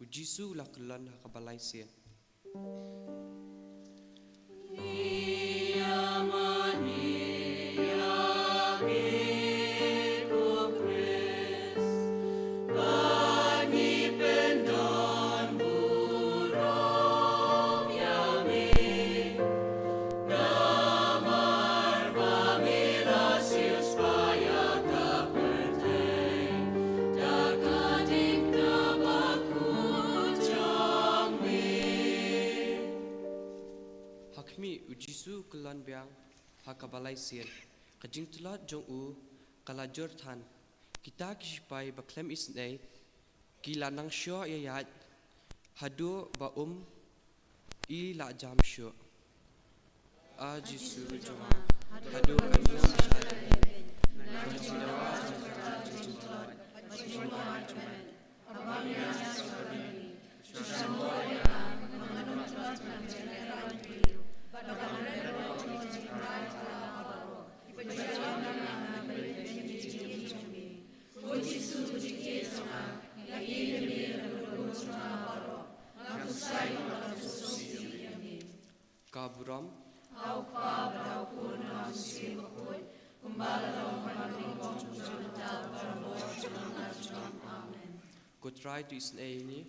u Jisu u la kyllon ha kaba lai sien. Mih u Jisu u kyllon biang ha kaba lai sien. Ka jingtlot jong u ka la jur than. Kita ki shipai ba khlem isynei ki la nang shoh ïaid haduh ba um i la jam shuh. A Jisu jong nga, haduh katno sha lade nga jingdawa jong ka jingtlot ba jong nga jong nga. Ka burom. Ko Trai, to isynei ïa ngi.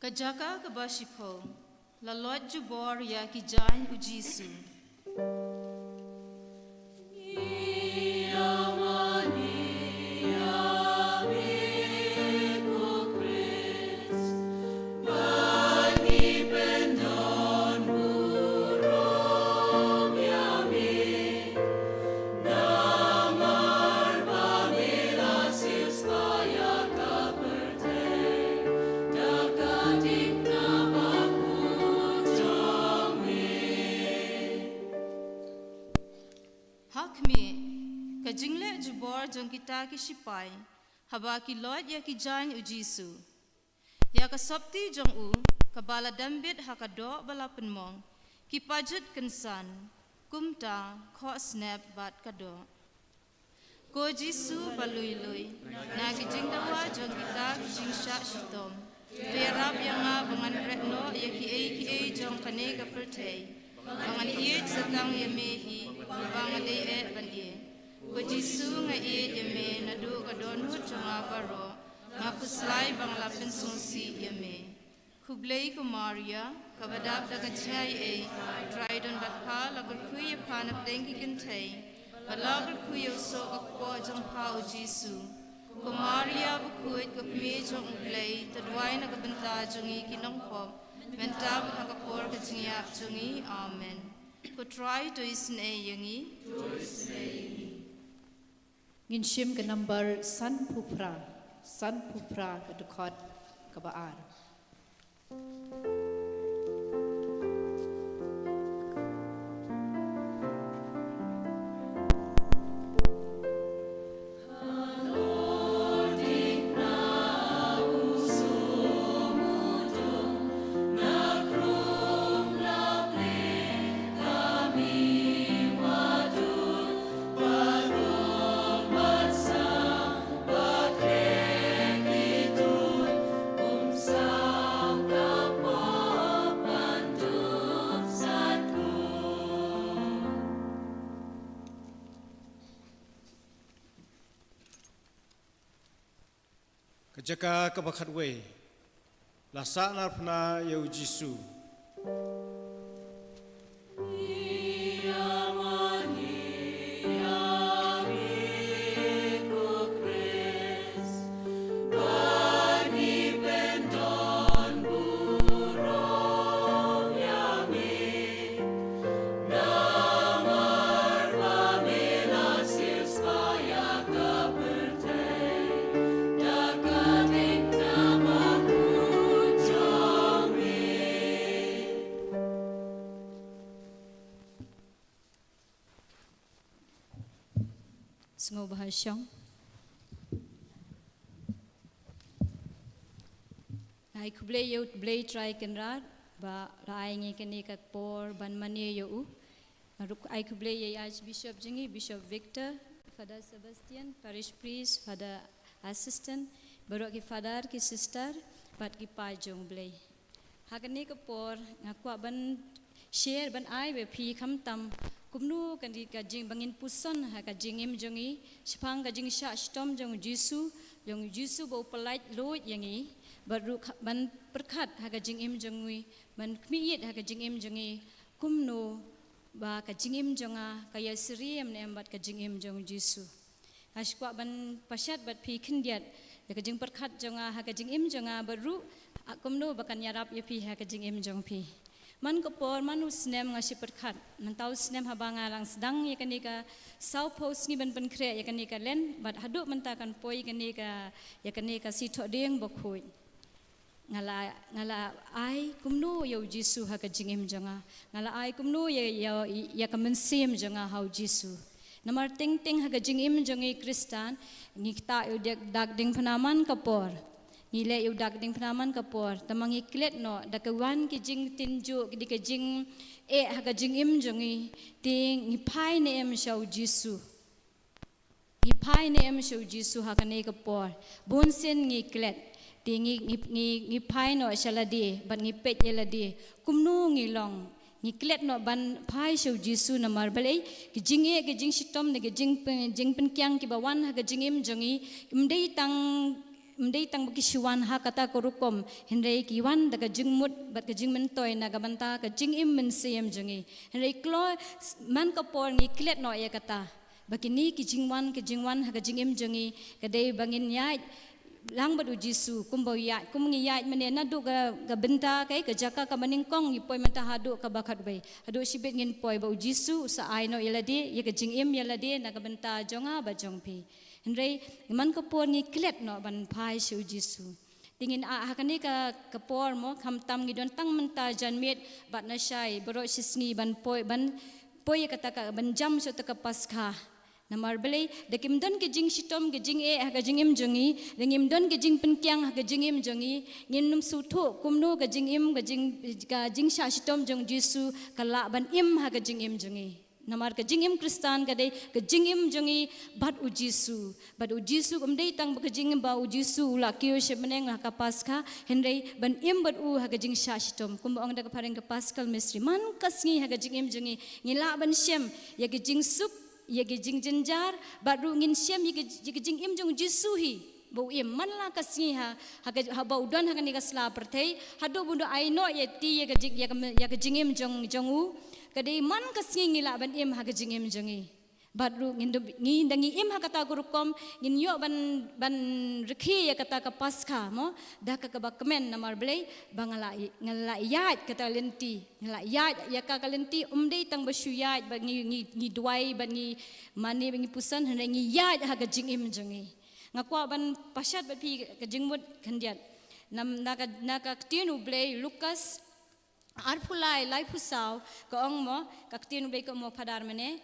Ka jaka kaba shiphew, la loit jubor ïa ki jaiñ u Jisu. Ha khmih, ka jingleh jubor jong kita ki shipai, haba ki loit ïa ki jaiñ u Jisu. Ïa ka sopti jong u, kaba la dam bit ha ka doh ba la pynmong, ki pajut kynsan, kumta khoh snep bad ka doh. Ko Jisu ba lui lui, na ki jingdawa jong kita ki jingshah shitom, to ïarap ïa nga ba ngan ret noh ïa kiei kiei jong kane ka pyrthei, ba ngan ïeit sa tang ïa me hi, ba nga dei eh ban ïeit. Ko Jisu, nga ïeit ïa me naduh ka dohnud jong nga baroh, nga khuslai ba nga la pynsngewsih ïa me. Khublei ko Maria, kaba dap da ka jingaiei, Trai don bad pha, la kyrkhu ïa pha na pdeng ki kynthei, bad la kyrkhu ïa u soh ka kpoh jong pha u Jisu. Ko Maria bakhuid, ko kmie jong u Blei, to duwai na ka bynta jong ngi ki nongpop, mynta bad ha ka por ka jingïap jong ngi. Amen. Ko Trai to isynei ïa ngi. Ngin shim ka nambar sanphew phra, sanphew phra ka dkhot kaba ar. Jaka kaba khatwei. La sahnarphna ïa u Jisu. Sngewbha shong. Ai khublei ïa u Blei Trai Kynrad ba la ai ngi kane ka por ban mane ïa u. Nga ruh ai khublei ïa i Archbishop jong ngi, Bishop Victor, Father Sebastian, Parish Priest, Father Assistant, baroh ki Father, ki Sister, bad ki paid jong u Blei. Ha kane ka por nga kwah ban share, ban ai ba phi khamtam kumno kane ka jing ba ngin puson ha ka jingim jong ngi shaphang ka jingshah shitom jong u Jisu, jong u Jisu ba u pyllait luid ïa ngi, bad ruh kha-, ban pyrkhat ha ka jingim jong ngi, ban khmih ïit ha ka jingim jong ngi, kumno ba ka jingim jong nga ka ïasyriem ne em bad ka jingim jong u Jisu. Nga shu kwah ban pashat bad phi khyndiat ïa ka jingpyrkhat jong nga ha ka jingim jong nga, bad ruh, ah, kumno ba kan ïarap ïa phi ha ka jingim jong phi. Man ka por, man u snem nga shu pyrkhat. Mynta u snem haba nga dang sdang ïa kane ka sawphew sngi ban pynkhreh ïa kane ka len, bad haduh mynta kan poi kane ka, ïa kane ka Sngi Thohdieng Bakhuid. Nga la, nga la ai kumno ïa u Jisu ha ka jingim jong nga. Nga la ai kumno ïa, ïa, ïa ka mynsiem jong nga ha u Jisu. Namar teng teng ha ka jingim jong ngi Khristan, ngi ktah ïa u dak, dak diengphna man ka por. Ngi leh ïa u dak diengphna man ka por. Tangba ngi klet noh, da ka wan ki jingtynjuh, ki da ka jingeh ha ka jingim jong ngi. Te ngi phai ne em sha u Jisu. Ngi phai ne em sha u Jisu ha kane ka por. Bun sien ngi klet. Te ngi, ngi, ngi, ngi phai noh sha lade, bad ngi peit ïa lade. Kumno ngi long. Ngi klet noh ban phai sha u Jisu namar balei. Ki jingeh, ki jingshitom, ne ki jingpyn-, jingpynkiang kiba wan ha ka jingim jong ngi. Ym dei tang, ym dei tang ba ki shu wan ha kata ka rukom. Hynrei ki wan da ka jingmut, bad ka jingmyntoi na ka bynta ka jingim mynsiem jong ngi. Hynrei kloi, s-, man ka por ngi klet noh ïa kata. Ba kine ki jingwan, ki jingwan ha ka jingim jong ngi, ka dei ba ngin ïaid lang bad u Jisu, kumba u ïaid, kum ngi ïaid mynne naduh ka, ka bynta, ka, ka jaka kaba nyngkong, ngi poi mynta haduh kaba khatwei. Haduh shibit ngin poi ba u Jisu u sa ai noh ïa lade, ïa ka jingim ïa lade, na ka bynta jong nga bad jong phi. Hynrei, man ka por ngi klet noh ban phai sha u Jisu. Te ngin, ah, ha kane ka, ka por mo, khamtam ngi don tang mynta janmiet bad nashai, baroh shi sngi ban poi, ban poi ïa kata ka, ban jam sha kata ka Paskha. Namar balei, da kim don ka jingshitom, ka jingeh ha ka jingim jong ngi, da ngim don ka jingpynkiang ha ka jingim jong ngi, ngin nym sngewthuh kumno ka jingim, ka jing, ka jingshah shitom jong u Jisu, ka lah ban im ha ka jingim jong ngi. Namar ka jingim Khristan ka dei ka jingim jong ngi bad u Jisu. Bad u Jisu ym dei tang ba ka jingim ba u Jisu u la kiew sha bneng ha ka Paskha, hynrei ban im bad u ha ka jingshah shitom. Kumba ong da ka phareng ka Paschal Mystery. Man ka sngi ha ka jingim jong ngi, ngi lah ban shem ïa ka jingsuk, ïa ka jingjynjar, bad ruh ngin shem ïa ka, ïa ka jingim jong u Jisu hi. Ba u im man la ka sngi ha, ha ka, haba u don ha kane ka sla pyrthei, haduh ba un da ai noh ïa ti ïa ka jing, ïa ka, ïa ka jingim jong, jong u. Ka dei man ka sngi ngi lah ban im ha ka jingim jong ngi. Bad ruh ngin da, ngi da ngi im ha kata ka rukom, ngin ïoh ban, ban rkhie ïa kata ka Paskha mo, da ka kaba kmen namar balei, ba nga la, nga la ïaid kata lynti, nga la ïaid ïa ka ka lynti, ym dei tang ba shu ïaid, ba ngi, ngi, ngi duwai, ba ngi mane, ba ngi puson, hynrei ngi ïaid ha ka jingim jong ngi. Nga kwah ban pashat bad phi ka jingmut khyndiat. Nam, na ka, na ka ktien u Blei Lukas, arphew lai, laiphew saw, ka ong mo, ka ktien u Blei ka ong mo phadar mynne.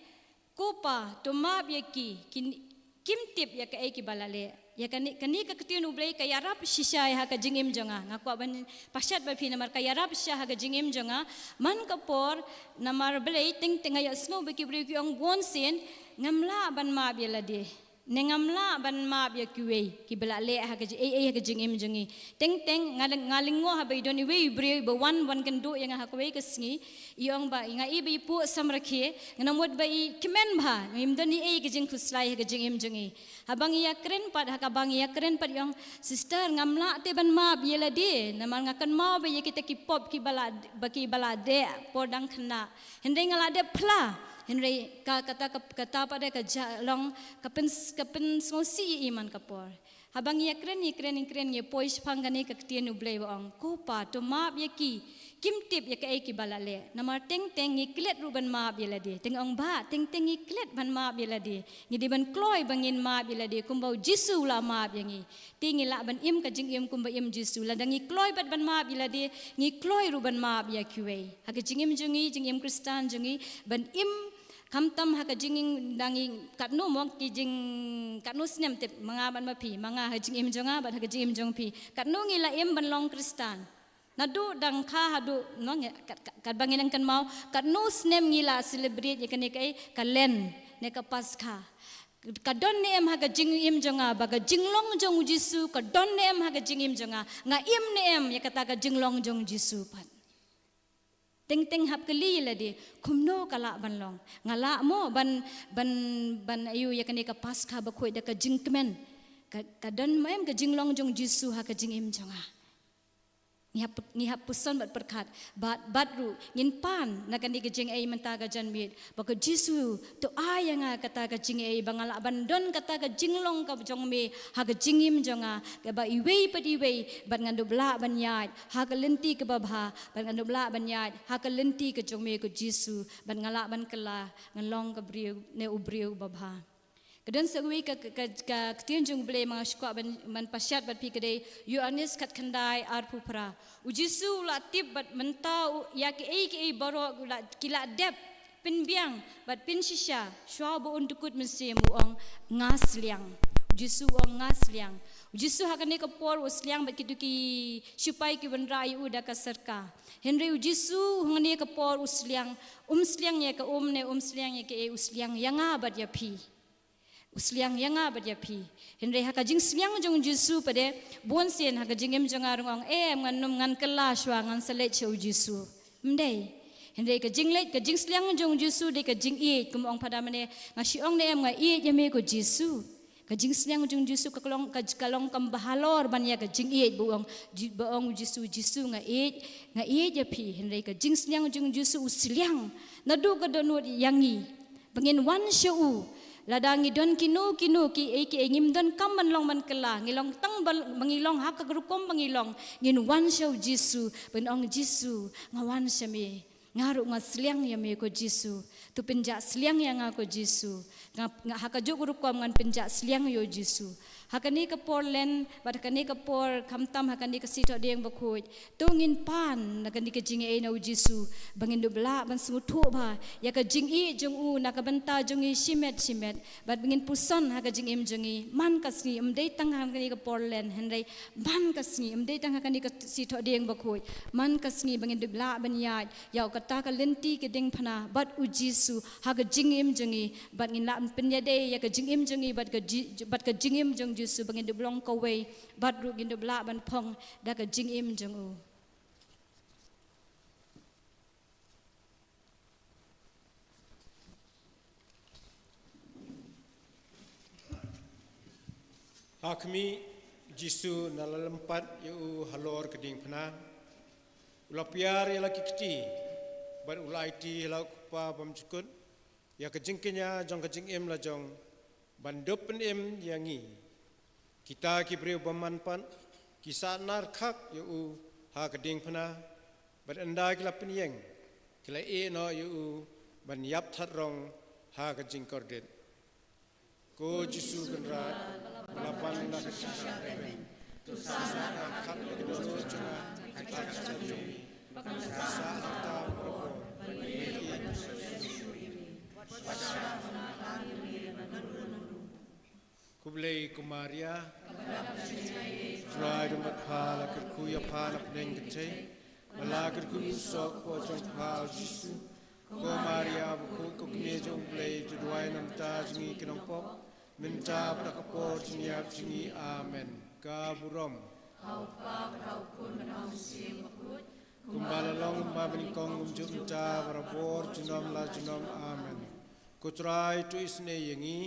Ko Pa, to map ïa ki, kin, kim tip ïa kaei kiba la leh. Ïa kane, kane ka ktien u Blei ka ïarap shisha ha ka jingim jong nga. Nga kwah ban pashat bad phi namar ka ïarap shisha ha ka jingim jong nga. Man ka por, namar balei teng teng nga ïohsngew ba ki briew ki ong bun sien, ngam lah ban map ïa lade. Ne ngam lah ban map ïa kiwei kiba la leh ha ka ji-, ei ei ha ka jingim jong ngi. Teng teng nga, nga lyngngoh haba i don iwei i briew ba wan, wan kynduh ïa nga ha kawei ka sngi. I ong ba nga i ba i puh samrkhie, nga nang mut ba i kmen bha, ngim don ei ei ka jingkhuslai ha ka jingim jong ngi. Haba ngi ïakren pat, ha kaba ngi ïakren pat i ong, "Sister, ngam lah te ban map ïa lade, namar nga kynmaw ba ïa kita ki pop kiba la, ba kiba la dei por dang khynnah. Hynrei nga la dep phla." Hynrei ka, kata, ka, kata pat de ka ja long, ka pyn, ka pynsngewsih ïa i man ka por. Haba ngi ïakren, ngi kren, ngi kren, ngi poi shaphang kane ka ktien U Blei ba ong, "Ko Pa, to map ïa ki. Kim tip ïa kaei kiba la leh. Namar teng teng ngi klet ruh ban map ïa lade." Te nga ong, "Bah, teng teng ngi klet ban map ïa lade. Ngi dei ban kloi ba ngin map ïa lade kumba U Jisu u la map ïa ngi. Te ngi lah ban im ka jingim kumba im Jisu. Lada ngi kloi bad ban map ïa lade, ngi kloi ruh ban map ïa kiwei." Ha ka jingim jong ngi, jingim Khristan jong ngi, ban im, khamtam ha ka jingim dang ngi katno mo ki jing, katno snem, tip ma nga bad ma phi, ma nga ha jingim jong nga bad ha ka jingim jong phi. Katno ngi la im ban long Khristan. Naduh dang kha haduh, no, ngi, kat, kat, katba ngi nang kynmaw, katno snem ngi la celebrate ïa kane kaei, ka Lent, ne ka Paskha. Ka don ne em ha ka jingim jong nga, ba ka jinglong jong U Jisu, ka don ne em ha ka jingim jong nga, nga im ne em ïa kata ka jinglong jong U Jisu pat. Teng teng hap kylli ïa lade, kumno ka lah ban long? Nga lah mo ban, ban, ban ïoh ïa kane ka Paskha bakhuid da ka jingkmen? Ka, ka don mo em ka jinglong jong U Jisu ha ka jingim jong nga? Ngi hap, ngi hap puson bad pyrkhat, bad, bad ruh ngin pan na kane ka jingaiei mynta ka janmiet, ba ko Jisu, to ai ïa nga kata ka jingaiei ba nga lah ban don kata ka jinglong ka jong me ha ka jingim jong nga, kaba iwei bad iwei bad ngan dup lah ban ïaid ha ka lynti kaba bha, bad ngan dup lah ban ïaid ha ka lynti ka jong me ko Jisu, bad nga lah ban kylla ngan long ka briew ne u briew ba bha. Ka don sa kawei ka, ka, ka, ka ktien jong U Blei ma nga sngewkwah ban, ban pashat bad phi, ka dei Ïoannis khatkhyndai arphew phra. U Jisu u la tip bad mynta u, ïa kiei kiei baroh u la, ki la dep pynbiang bad pynshisha, shuwa ba un dkut mynsiem u ong, "Nga sliang." U Jisu u ong, "Nga sliang." U Jisu ha kane ka por u sliang bad kito ki shipai ki wanrah ïa u da ka syrka. Hynrei U Jisu hangne ka por u sliang, um sliang ïa ka um ne um sliang ïa kiei, u sliang ïa nga bad ïa phi. U sliang ïa nga bad ïa phi. Hynrei ha ka jingsliang jong U Jisu pat de, bun sien ha ka jingim jong nga ruh nga ong, "Em, ngan nym, ngan kylla shuwa, ngan sa leit sha U Jisu." Ym dei. Hynrei ka jingleit, ka jingsliang jong U Jisu dei ka jingïeit, kum ong Phadar mynne, "Nga shu ong ne em nga ïeit ïa me ko Jisu." Ka jingsliang jong U Jisu ka long, ka, ka long kam ba halor ban ïa ka jingïeit, ba ong, Ji-, ba ong U Jisu, "Jisu, nga ïeit, nga ïeit ïa phi." Hynrei ka jingsliang jong U Jisu u sliang naduh ka dohnud ïa ngi. Ba ngin wan sha u. Lada ngi don kino kino kiei kiei, ngim don kam ban long ban kylla, ngi long tang ba, ba ngi long ha ka rukom ba ngi long, ngin wan sha U Jisu, ban ong, "Jisu, nga wan sha me. Nga ruh nga sliang ïa me ko Jisu. To pynjah sliang ïa nga ko Jisu. Nga, nga ha kajuh ka rukom ngan pynjah sliang ïa U Jisu." Ha kane ka por Lent, bad ha kane ka por khamtam ha kane ka Sngi Thohdieng Bakhuid, to ngin pan na kane ka jingaiei na U Jisu, ba ngin dup lah ban sngewthuh bha ïa ka jingïeit jong u na ka bynta jong ngi shimet shimet, bad ba ngin puson ha ka jingim jong ngi man ka sngi, ym dei tang ha kane ka por Lent, hynrei man ka sngi, ym dei tang ha kane ka Sngi Thohdieng Bakhuid, man ka sngi ba ngin dup lah ban ïaid ïa kata ka lynti ka diengphna bad U Jisu ha ka jingim jong ngi, bad ngin lah ban pynïadei ïa ka jingim jong ngi bad ka ji-, bad ka jingim jong U Jisu, ba ngin dup long kawei, bad ruh ngin dup lah ban phong da ka jingim jong u. Ha khmih, U Jisu u la lympat ïa u halor ka diengphna. U la piar ïa la ki kti, bad u la aiti ïa la u Kpa bymjukut ïa ka jingkñia jong ka jingim lajong, ban dup pynim ïa ngi. Kita ki briew bymman pat ki sahnarkhak ïa u ha ka diengphna, bad ynda ki la pynïeng, ki la ïeh noh ïa u ban ïap that rong ha ka jingkordit. Ko Jisu Kynrad, ba la ban na ka jingshisha beiñ, to sahnarkhak ïa ka dohnud jong nga ha ka jingim jong ngi, ba kan sa hangta baroh ban ïeit ïa me. Khublei ko Maria. Trai don bad pha, la kyrkhu ïa pha na pdeng kynthei, bad la kyrkhu ïa u soh ka kpoh jong pha U Jisu. Ko Maria bakhuid, ko kmie jong U Blei, to duwai namar kata jong ngi ki nongpop, mynta bad ha ka por jingïap jong ngi. Amen. Ka burom. Ha U Kpa bad ha U Khun bad ha U Mynsiem Bakhuid. Kumba la long mynba mynnyngkong, kumjuh mynta, barabor, junom la junom. Amen. Ko Trai, to isynei ïa ngi.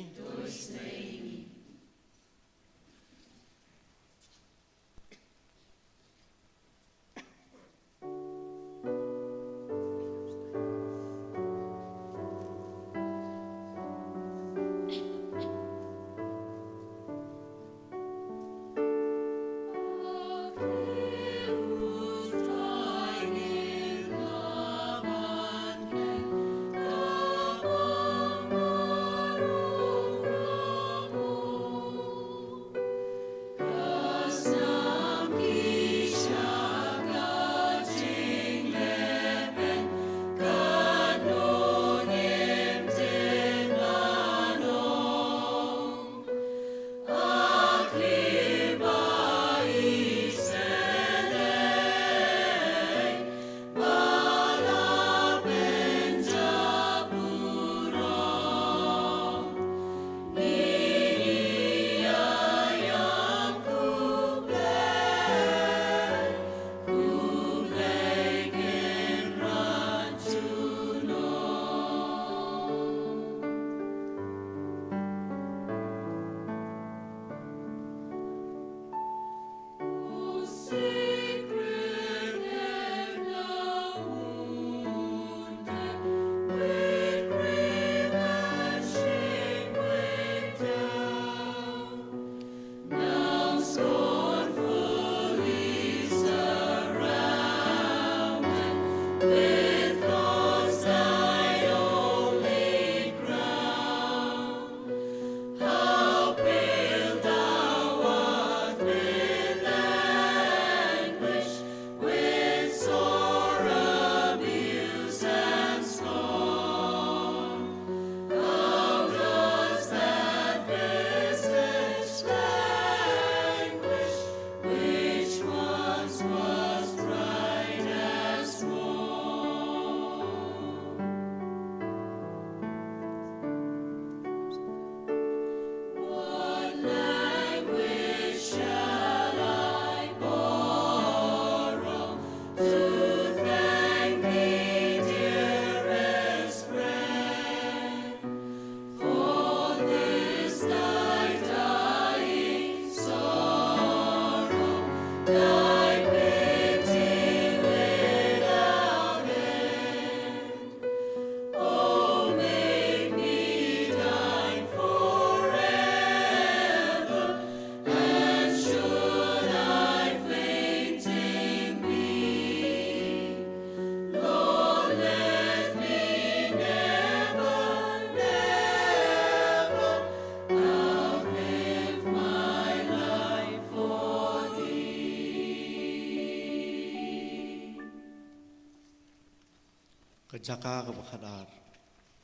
Ka jaka kaba khatar.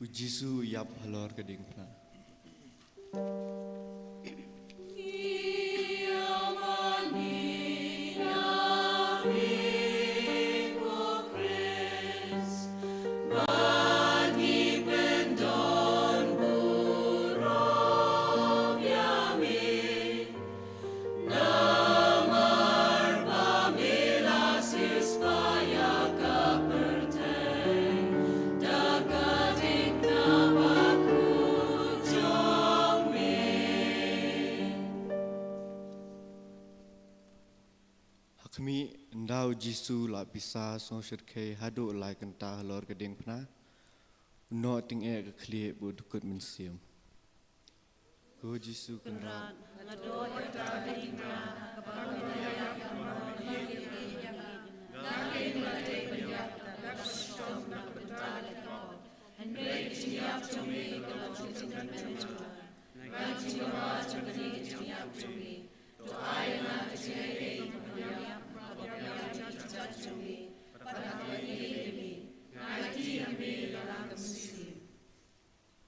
U Jisu u ïap halor ka diengphna. Ha khmih, ynda u Jisu u la pisa sngewshyrkhei haduh lai kynta halor ka diengphna, u noh tyngeh ka khlieh bad u dkut mynsiem. Ko Jisu Kynrad, nga duh ïa kata ka diengphna kaba nga la ïap ïa ka mon, nga la ïap ïa ka mon. Nga keiñ nga la dei ban ïap da ka shitom na ka bynta ka leit ka por. Hynrei ka jingïap jong me ka long ka jingkyrmen jong nga. Nga jingkyrmen jong kane ka jingïap jong me. To ai ïa nga ka jingaiei ban ïap, ban ïap ïa ka jingïap jong me. Bad ban ïeit ïa me. Nga aiti ïa me ïa la ka mynsiem.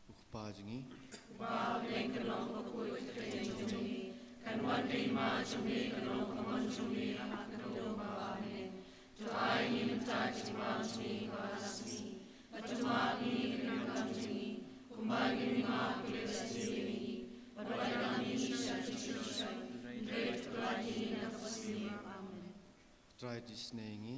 U Kpa jong ngi. Uba ha bneng, kan long ka kyrteng jong me, kan wan ka hima jong me, kan long ka mon jong me ha ka khyndew bad ha bneng. To ai ïa ngi mynta ka jingbam jong ngi kaba ha la ka sngi. Bad to map ïa ngi ki kyrdan jong ngi, kumba ngi map ïa ki kyrdan jong ngi. Bad to Trai, to isynei ïa ngi.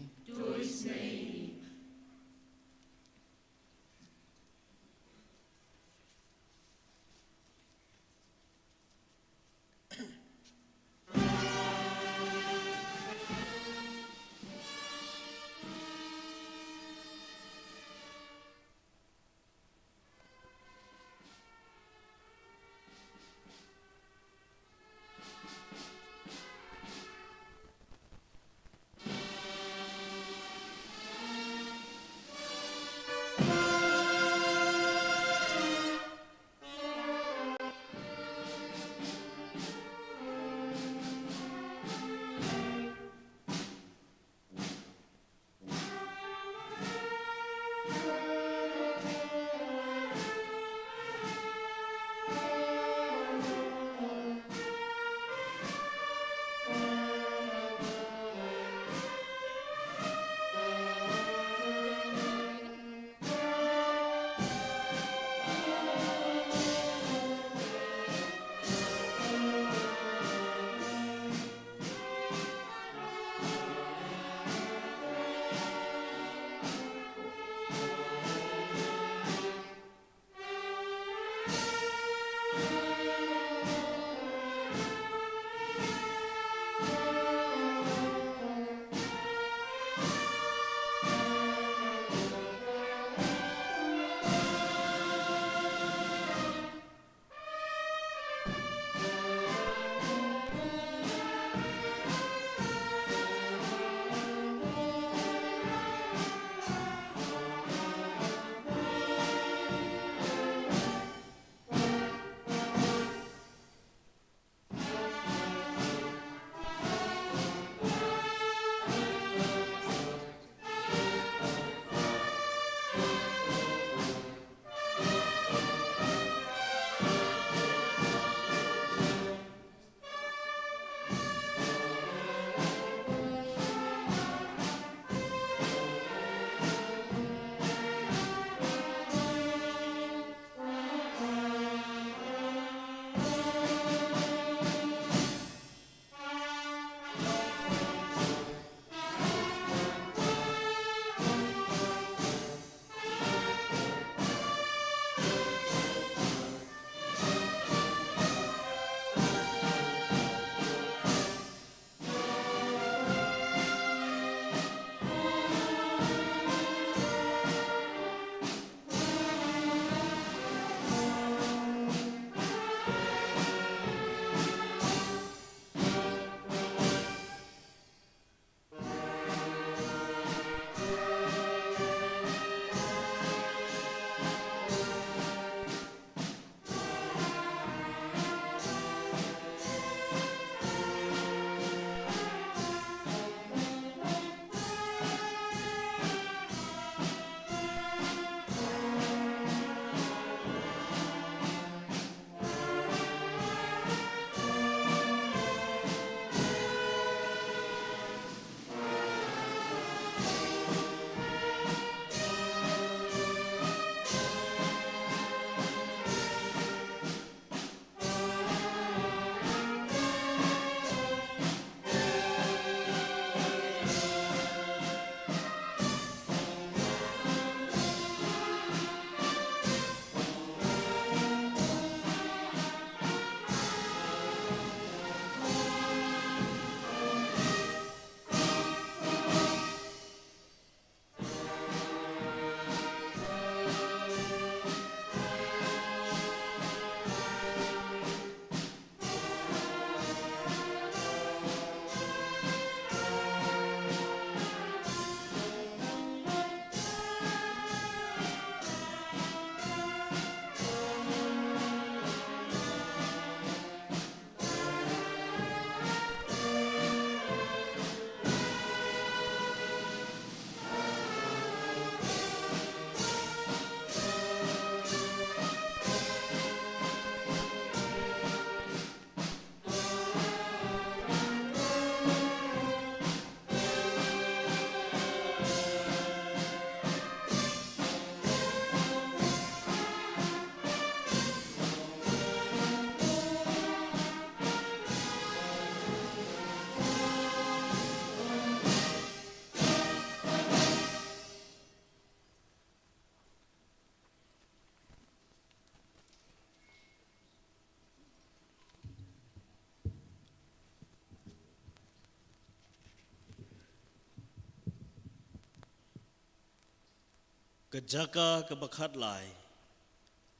Ka jaka kaba khatlai.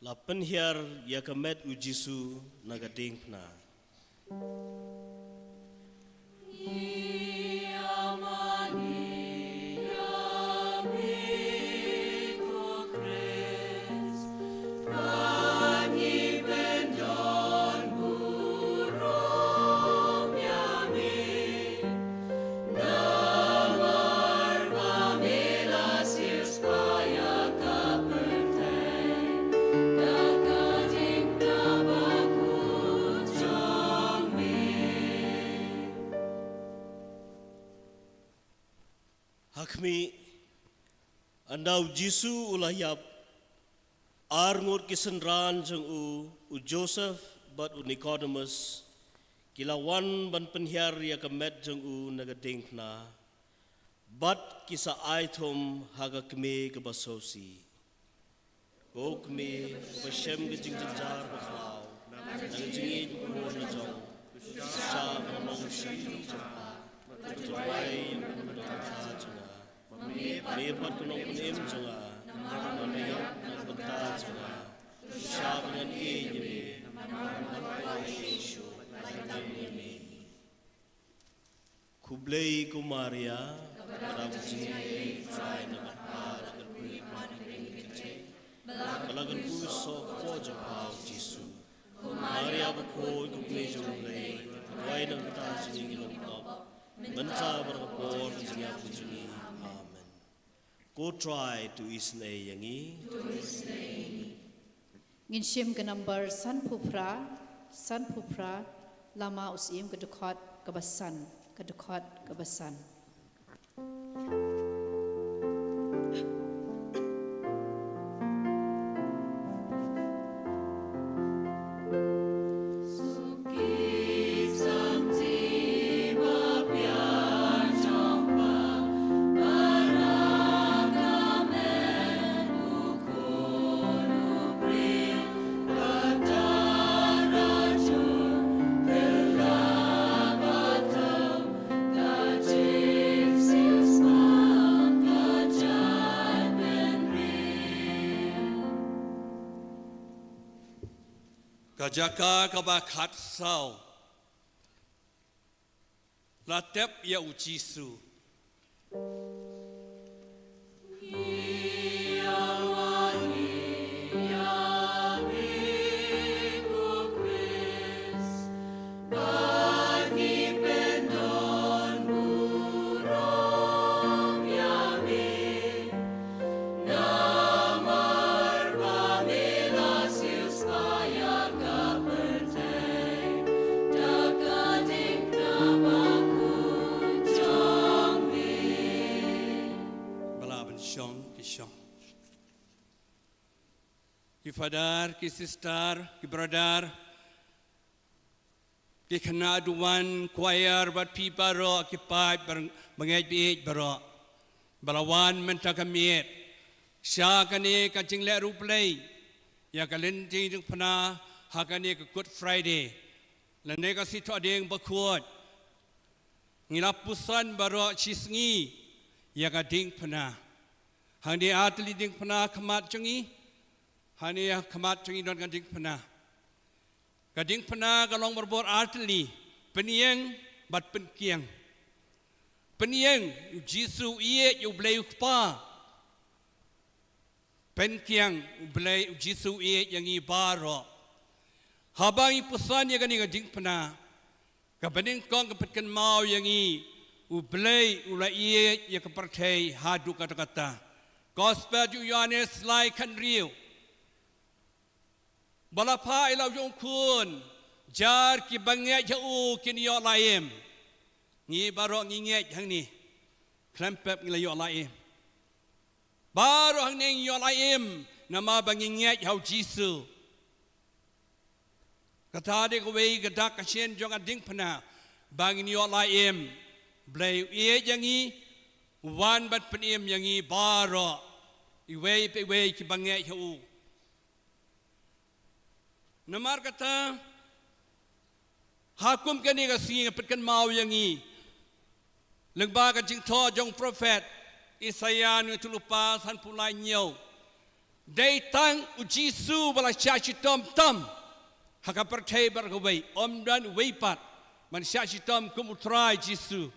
La pynhiar ïa ka met u Jisu na ka diengphna. Ha khmih, ynda u Jisu u la ïap, ar ngut ki synran jong u, u Joseph bad u Nicodemus, ki la wan ban pynhiar ïa ka met jong u na ka diengphna, bad ki sa ai thum ha ka kmie kaba sngewsih. Ko kmie, kaba shem ka jingjynjar bakhlaw na ka jingïeit ba khuid la jong, shisha ban long u shakri jong nga bad ban duwai ïa ka bynta jong nga. Me bad ka nongpynim jong nga, namar me la ïap na ka bynta jong nga. Shisha ban ngan ïeit ïa me, namar me la kwah ïa Jisu, la ïap ïa me. Khublei ko Maria, kaba dap ka jingïeit, U Trai u don bad pha, la kyrkhu ïa pha na ki riewkynthei, bad la kyrkhu ïa u soh kpoh jong pha u Jisu. Ko Maria bakhuid, ko Kmie jong U Blei, duwai na ka bynta jong ngi ki nongpop, mynta bad ha ka por ka jingïap ka jong ngi. Amen. Ko Trai to isynei ïa ngi. Ngin shim ka number sanphew phra, sanphew phra, lama u Syiem, ka dkhot kaba san, ka dkhot kaba san. Ka jaka kaba khatsaw. La tep ïa u Jisu. Ba lah ban shong, ki shong. Ki father, ki sister, ki brother, ki khynnah duwan, choir, bad phi baroh, ki paid bangeit baieit baroh ba la wan mynta ka miet sha kane ka jingleh riewblei ïa ka lynti diengphna ha kane ka Good Friday, lane ka Sngi Thohdieng Bakhuid. Ngi la puson baroh shisngi ïa ka diengphna. Hangne artylli diengphna ha khmat jong ngi, hangne ha khmat jong ngi don ka diengphna. Ka diengphna ka long barabor artylli, pynïeng bad pynkieng. Pynïeng, u Jisu u ïeit ïa U Blei U Kpa. Pynkieng, U Blei, u Jisu u ïeit ïa ngi baroh. Haba ngi puson ïa kane ka diengphna, kaba nyngkong ka pynkynmaw ïa ngi, U Blei u la ïeit ïa ka pyrthei haduh katta katta. Gospel jong u Ïohannes lai khathynriew. Ba la phah ïa la u jong u Khun, jar kiba ngeit ha u kin ïoh la im. Ngi baroh ngi ngeit hangne. Khlem pep ngi la ïoh la im. Baroh hangne ngi ïoh la im namar ba ngi ngeit ha u Jisu. Kata dei kawei ka dak ka shin jong ka diengphna ba ngin ïoh la im. Blei u ïeit ïa ngi, u wan ban pynim ïa ngi baroh, iwei pa iwei kiba ngeit ha u. Namar kata, ha kum kane ka sngi nga pynkynmaw ïa ngi lyngba ka jingthoh jong u prophet Isaïah, ngi tulu pa sanphew lai hynñiew. Dei tang u Jisu ba la shah shitom tam ha ka pyrthei baroh kawei, ym don uwei pat ban shah shitom kum u Trai Jisu.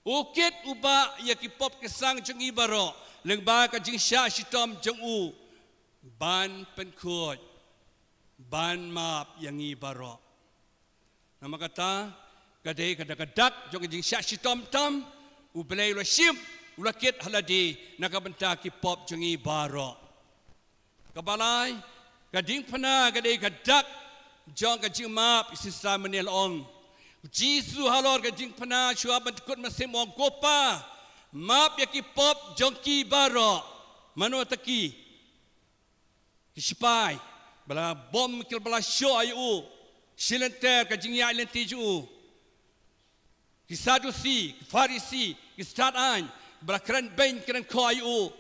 U kit u bah ïa ki pop ki sang jong ngi baroh lyngba ka jingshah shitom jong u ban pynkhuid, ban map ïa ngi baroh. Namar kata, ka dei ka da ka dak jong ka jingshah shitom tam, u Blei u la shim, u la kit ha lade na ka bynta ki pop jong ngi baroh. Kaba lai, ka diengphna ka dei ka dak jong ka jingmap, i Sister Mane la ong. U Jisu halor ka diengphna shuwa ban kut mynsiem u ong, Ko Pa, map ïa ki pop jong ki baroh. Mano ta ki? Ki sipai ba la bom, ki ba la shoh ïa u. Shi lynter ka jingïaid lynti jong u. Ki Sadusi, ki Pharisi, ki stad aiñ ba la kren beiñ kren khoh ïa u.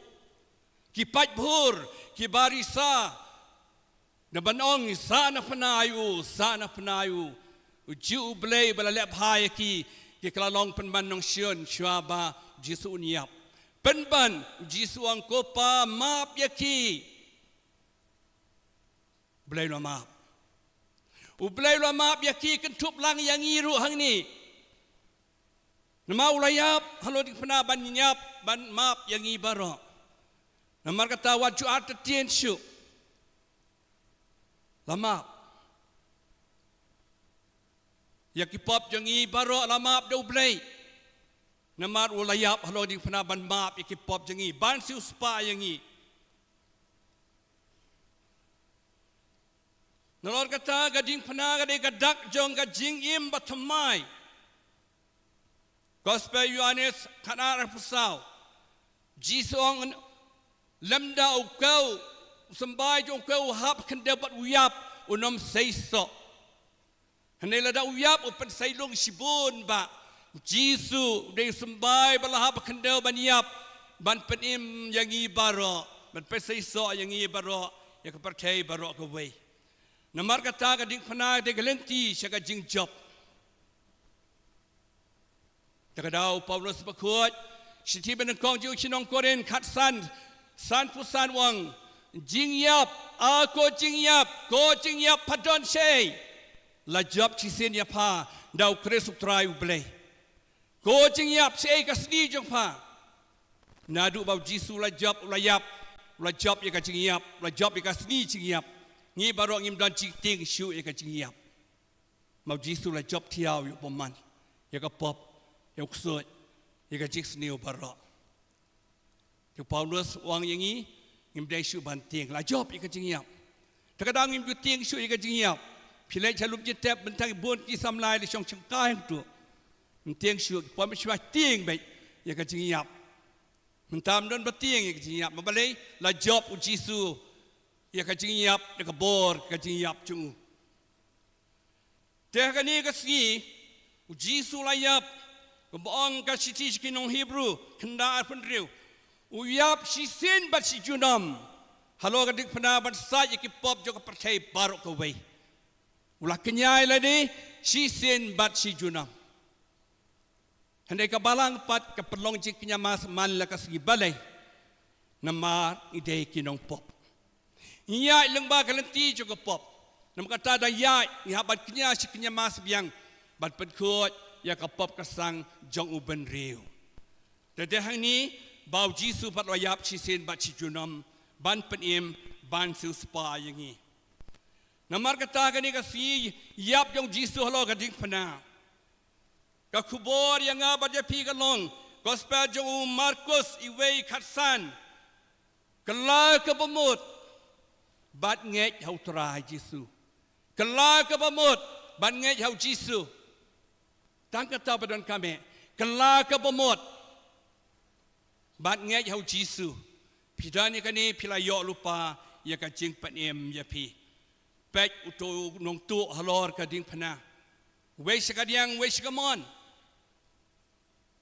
Ki paidbah, ki baroh sa, da ban ong, sah na pynai u, sah na pynai u. U Jisu u Blei ba la leh bha ïa ki, ki ka la long pynban nongshun shuwa ba u Jisu un ïap. Pynban u Jisu u ong, Ko Pa, map ïa ki. U Blei u la map. U Blei u la map ïa ki, kynthup lang ïa ngi ruh hangne. Namar u la ïap halor diengphna ban ïap, ban map ïa ngi baroh. Namar kata wat ju artatien shuh. La map ïa ki pop jong ngi baroh, la map da u Blei. Namar u la ïap halor diengphna ban map ïa ki pop jong ngi, ban siewspah ïa ngi. Nalor kata, ka diengphna ka dei ka dak jong ka jingim bathymmai. Gospel Ïoannis khatar arphew saw. Jisu u ong, lymda u khew, u symbai jong u khew u hap khyndew bad u ïap, un ym sei soh. Hynrei lada u ïap u pynsei lung shibun bah. U Jisu u dei u symbai ba la hap khyndew ban ïap, ban pynim ïa ngi baroh, ban pynsei soh ïa ngi baroh, ïa ka pyrthei baroh kawei. Namar kata, ka diengphna ka dei ka lynti sha ka jingjop. Te ka daw u Paulus bakhuid, shithi ba nyngkong jong u sha ki nong Korinth khatsan, sanphew san u ong, jingïap, a ko jingïap, ko jingïap pha don shaei? La jop shisien ïa pha da u Khrist u Trai u Blei. Ko jingïap, shaei ka sngi jong pha? Naduh ba u Jisu u la jop, u la ïap, u la jop ïa ka jingïap, u la jop ïa ka sngi jingïap. Ngi baroh ngim don jingtieng shuh ïa ka jingïap. Namar u Jisu u la jop thiaw ïa u bymman, ïa ka pop, ïa u ksuid, ïa ka jingsniew baroh. Te u Paulus u ong ïa ngi, ngim dei shuh ban tieng, la jop ïa ka jingïap. Te ka daw ngim ju tieng shuh ïa ka jingïap. Phi leit sha lum jingtep, mynta bun ki samla la shong shongkai hangto. Ngim tieng shuh, ki pop mynshuwa tieng beit ïa ka jingïap. Mynta ym don ba tieng ïa ka jingïap, namar balei? La jop u Jisu ïa ka jingïap da ka bor ka jingïap jong u. Te ha kane ka sngi u Jisu u la ïap, kumba ong ka shithi sha ki nong Hebru khyndai arphew hynriew. U ïap shisien bad shi junom halor ka diengphna ban sait ïa ki pop jong ka pyrthei baroh kawei. U la kñia ïa lade shisien bad shi junom. Hynrei ka balang pat ka pynlong jingkñia mass man la ka sngi, balei? Namar ngi dei ki nongpop. Ngi ïaid lyngba ka lynti jong ka pop. Namar kata da ïaid ngi hap ban kñia shi kñia mass biang ban pynkhuid ïa ka pop ka sang jong u bynriew. Te dei hangne ba u Jisu pat u la ïap shisien bad shi junom ban pynim, ban siewspah ïa ngi. Namar kata kane ka sngi ïap jong u Jisu halor ka diengphna. Ka khubor ïa nga bad ïa phi ka long, gospel jong u Markus iwei khatsan. Kylla kaba mut bad ngeit ha u Trai Jisu. Kylla kaba mut bad ngeit ha u Jisu. Tang kata ba donkam eh. Kylla kaba mut bad ngeit ha u Jisu. Phi don ïa kane, phi la ïoh lypa ïa ka jingpynim ïa phi. Peit uto u nongtuh halor ka diengphna. Wei sha kadiang, wei sha kamon.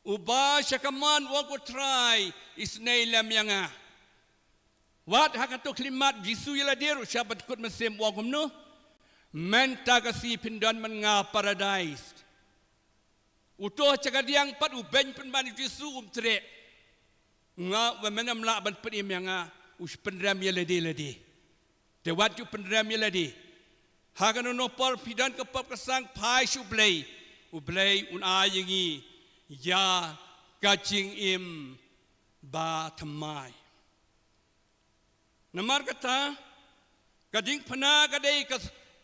Uba sha kamon u ong, ko Trai, isynei lem ïa nga. Wat ha kato ka khyllipmat Jisu ïa lade ruh shah ban kut mynsiem u ong kumno? Mynta ka sngi phin don man nga paradais. Uto sha kadiang pat u beiñ pynban ïa u Jisu, um treh. Nga, ba men ym lah ban pynim ïa nga. u pynrem ïa lade lade. Te wat ju pynrem ïa lade. Ha kano kano por phi don ka pop ka sang, phai sha U Blei. U Blei un ai ïa ngi ïa ka jingim ba thymmai. Namar kata, ka diengphna ka dei ka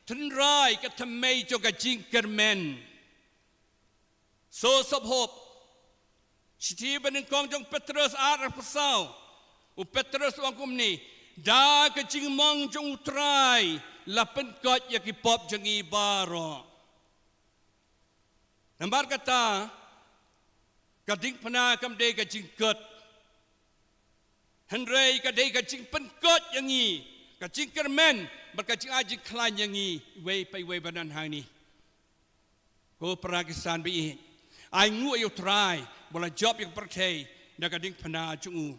tynrai, ka thymmei jong ka jingkyrmen. Source of hope. Shithi banyngkong jong u Petros ar, arphew saw. U Petros u ong kumne: Da ka jingmong jong U Trai la pynkoit ïa ki pop jong ngi baroh. Namar kata, ka diengphna kam dei ka jingkut, hynrei ka dei ka jingpynkoit ïa ngi, ka jingkyrmen bad ka jingai jingkhlaiñ ïa ngi iwei pa iwei ba don hangne. Ko para Khristan ba ïeit, ainguh ïa U Trai ba u la jop ïa ka pyrthei da ka diengphna jong u.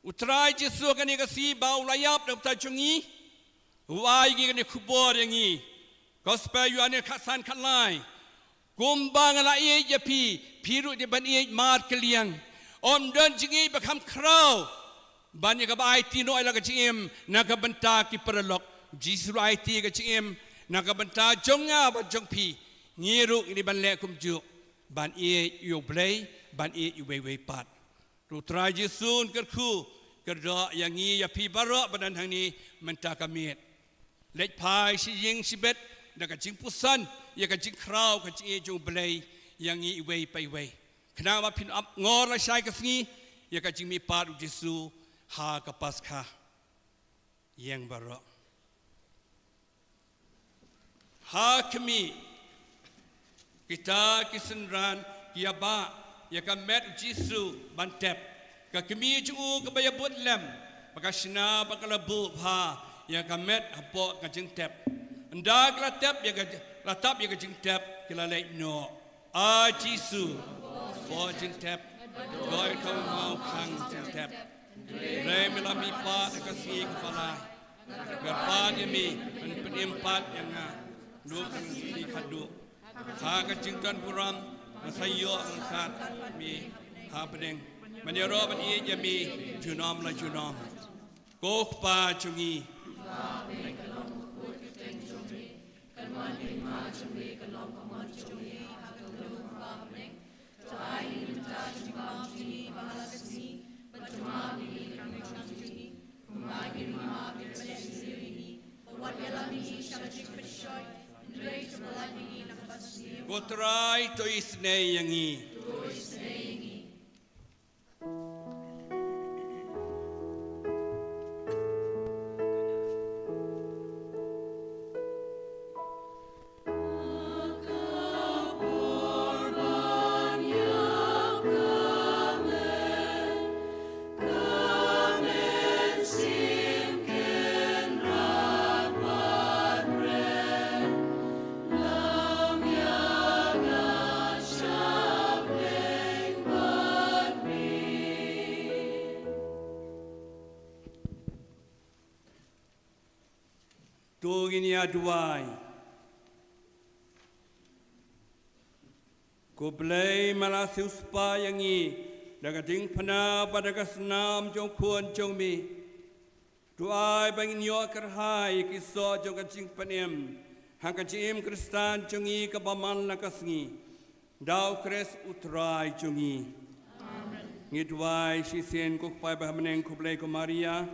U Trai Jisu kane ka sngi ba u la ïap na ka bynta jong ngi, u ai ngi kane ka khubor ïa ngi. Gospel Ïoannis khatsan khatlai: Kumba nga la ïeit ïa phi, phi ruh dei ban ïeit markylliang. Ym don jingïeit ba kham khraw ban ïa kaba aiti noh ïa la ka jingim na ka bynta ki paralok. Jisu ruh aiti ïa ka jingim na ka bynta jong nga bad jong phi. Ngi ruh ngi dei ban leh kumjuh, ban ïeit ïa U Blei, ban ïeit ïa uwei uwei pat. U Trai Jisu un kyrkhu kyrdoh ïa ngi ïa phi baroh ba don hangne mynta ka miet. Leit phai shi ïing shi bet da ka jingpuson ïa ka jingkhraw ka jingïeit jong U Blei ïa ngi iwei pa iwei, khnang ba phin ap ngor lashai ka sngi ïa ka jingmihpat U Jisu ha ka Paskha. Ïeng baroh. Ha khmih, kita ki synran ki ïabah ïa ka met U Jisu ban tep. Ka kmie jong u kaba ïabud lem, ba ka shna ba ka la buh bha ïa ka met hapoh ka jingtep. Ynda ki la tep ïa ka, la tap ïa ka jingtep, ki la leit noh. A Jisu, hapoh jingtep, dei to maw khang jingtep. Hynrei me la mihpat ha ka sngi kaba lai. Kyrpad ïa me ban pynim pat ïa nga, naduh ka sngi khatduh. Ha ka jingdon burom nga sa ïoh ryngkat me ha bneng, ban ïaroh ban ïeit ïa me junom la junom. Ko Kpa jong ngi. Ko Trai, to isynei ïa ngi. To ngin ïa duwai. Ko Blei, me la siewspah ïa ngi da ka diengphna bad da ka snam jong u Khun jong me. To ai ba ngin ïoh kyrhai ïa ki soh jong ka jingpynim ha ka jingim Khristan jong ngi kaba man la ka sngi. Da U Khrist U Trai jong ngi. Amen. Ngi duwai shisien ko Kpa ba ha bneng, khublei ko Maria,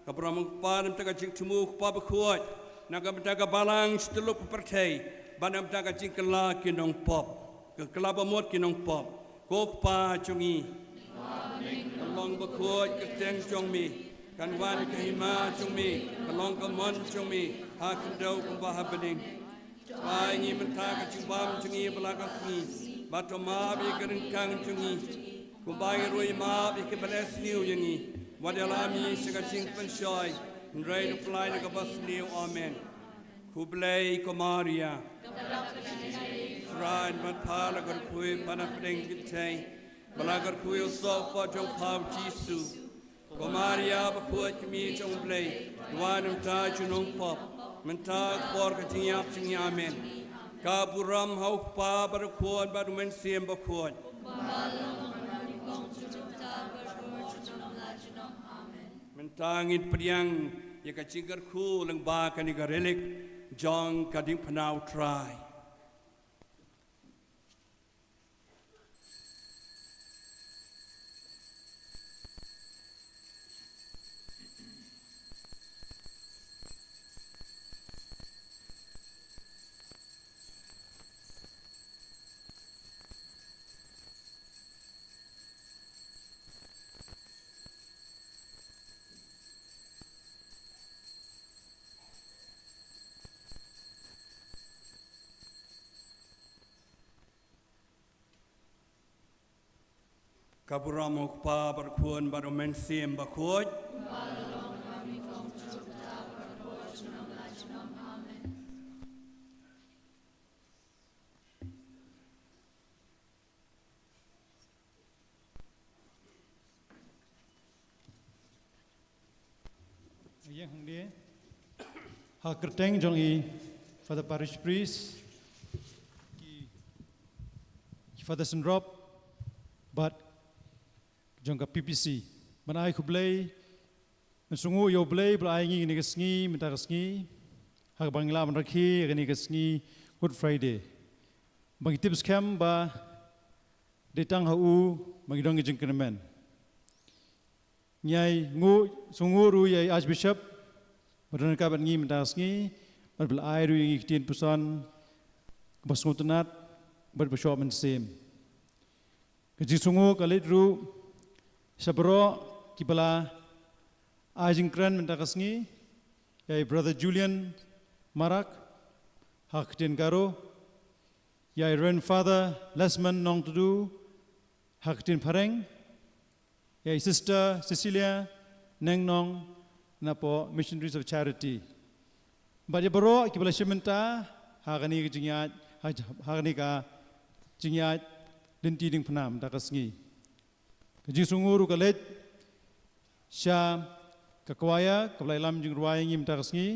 ka burom u Kpa, na ka bynta ka jingthmu u Kpa Bakhuid, na ka bynta ka balang shi tyllup ka pyrthei, bad na ka bynta ka jingkylla ki nongpop, ka kylla bamut ki nongpop. Ko Kpa jong ngi, ka long bakhuid ka kyrteng jong me, kan wan ka hima jong me, ka long ka mon jong me ha khyndew kumba ha bneng. To ai ngi mynta ka jingbam jong ngi ba la ka sngi, bad to map ïa ka ryngkang jong ngi, kumba ngi ruh ngi map ïa kiba leh sniew ïa ngi. Wat ïalam ngi sha ka jingpynshoi, hynrei to pynlait na kaba sniew. Amen. Khublei ko Maria. Trai bad pha la ka rkhoi bad na pdeng ki thei, ba la ka rkhoi u soh jong pha u Jisu. Ko Maria bakhuid, kmie jong u Blei, duwai na ka bynta ki nongpop, mynta ka por ka jingïap jong ngi. Amen. Ka burom ha u Kpa bad u Khun bad u Mynsiem Bakhuid. Ta ngin pdiang ïa ka jingkyrkhu lyngba kane ka relik jong ka diengphna U Trai. Ka burom u Kpa bad u Khun bad u Mynsiem Bakhuid. Ïa hangne ha kyrteng jong i Father Parish Priest, ki, ki Father Synrop bad jong ka P P C, ban ai khublei, ban sngewnguh ïa U Blei ba la ai ngi kane ka sngi mynta ka sngi, ha kaba ngi lah ban rakhe ïa kane ka sngi Good Friday. Ba ngi tip skhem ba dei tang ha u ba ngi don ka jingkyrmen. Ngi ai nguh, sngewnguh ruh ïa i Archbishop ba don ryngkat bad ngi mynta ka sngi, bad ba la ai ruh ïa ngi ka ktien puson kaba sngewtynnat bad ba shoh mynsiem. Ka jingsngewnguh ka leit ruh sha baroh kiba la ai jingkren mynta ka sngi, ïa i Brother Julian Marak ha ka ktien Garo, ïa i Reverend Father Lesman Nongtdu ha ka ktien Phareng, ïa i Sister Cecilia Nengnong napoh Missionaries of Charity. Bad ïa baroh kiba la shim bynta ha kane ka jingïaid, ha, ha kane ka jingïaid lynti diengphna mynta ka sngi. Ka jingsngewnguh ruh ka leit sha ka kwaya kaba la ïalam jingrwai ïa ngi mynta ka sngi,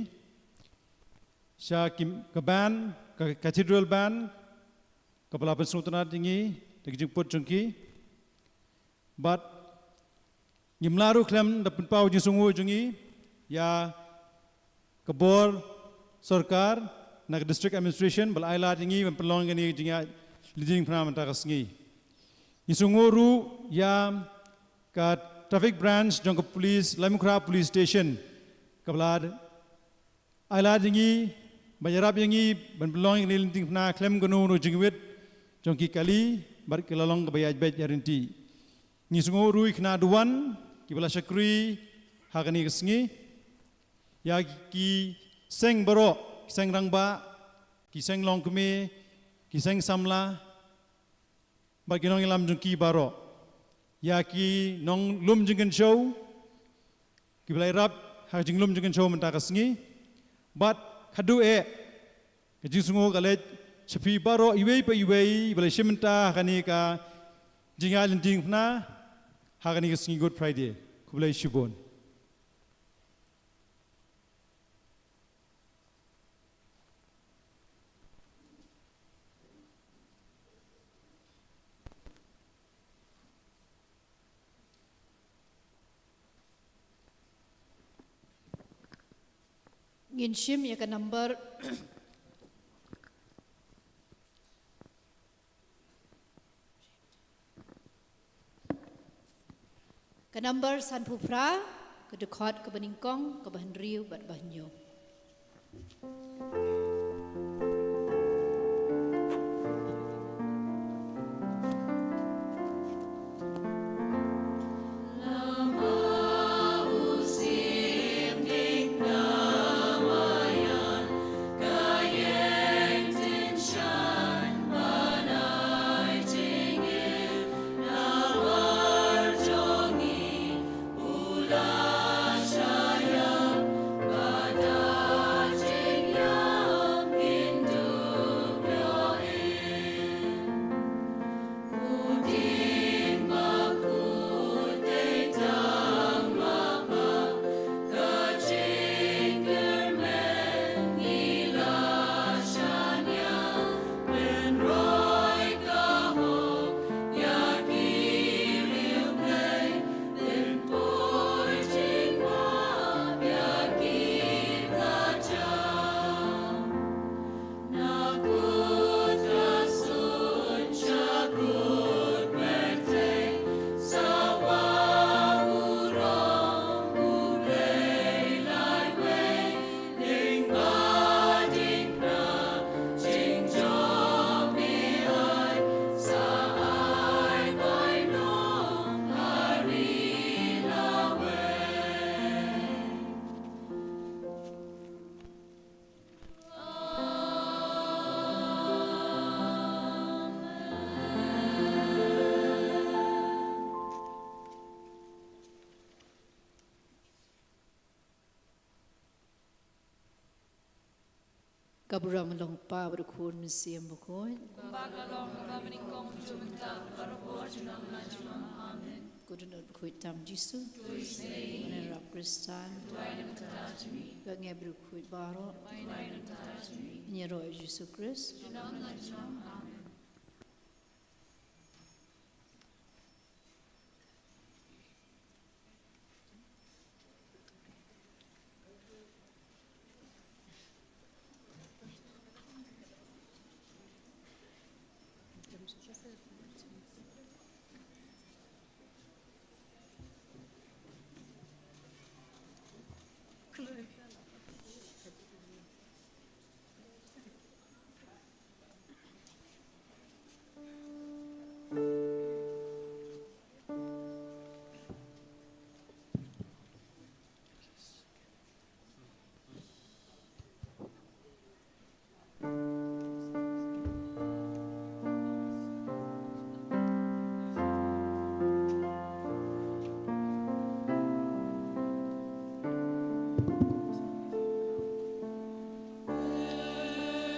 sha ki, ka band, ka Cathedral Band kaba la pynsngewtynnat ïa ngi da ka jingput jong ki. Bad ngim lah ruh khlem da pynpaw ka jingsngewnguh jong ngi ïa ka bor sorkar na ka District Administration ba la ai lad ïa ngi ban pynlong ïa kane ka jingïaid lynti diengphna mynta ka sngi. Ngi sngewnguh ruh ïa ka Traffic Branch jong ka Police, Laitumkhrah Police Station, kaba la ai lad ïa ngi, ban ïarap ïa ngi ban pynlong ïa kane ka lynti diengphna khlem kano kano jingwit jong ki kali bad ka la long kaba ïaid beit ïaid ryntih. Ngi sngewnguh ruh ïa ki khynnah duwan kiba la shakri ha kane ka sngi, ïa ki seng baroh, ki seng rangbah, ki seng longkmie, ki seng samla bad ki nongïalam jong ki baroh, ïa ki nonglum jingkynshew kiba la ïarap ha ka jinglum jingkynshew mynta ka sngi, bad khatduh eh ka jingsngewnguh ka leit sha phi baroh iwei pa iwei ba la shim bynta ha kane ka jingïaid lynti diengphna ha kane ka sngi Good Friday. Khublei shibun. Ngin shim ïa ka number. Ka number sanphew phra, ka dkhot kaba nyngkong, kaba hynriew bad ba hynñiew. Ka burom ka long Kpa bad Khun Mynsiem Bakhuid. Kumba ka long ha kaba nyngkong, mynta bad baroh por junom la junom. Amen. Ko dohnud bakhuid tam Jisu. To ïeit ïa ngi. Ko ïarap Khristan. To duwai na ka bynta jong ngi. Ba ngi briew bakhuid baroh. Ba ngin duwai na ka bynta jong ngi. Ïaroh ïa u Jisu Khrist. Junom la junom.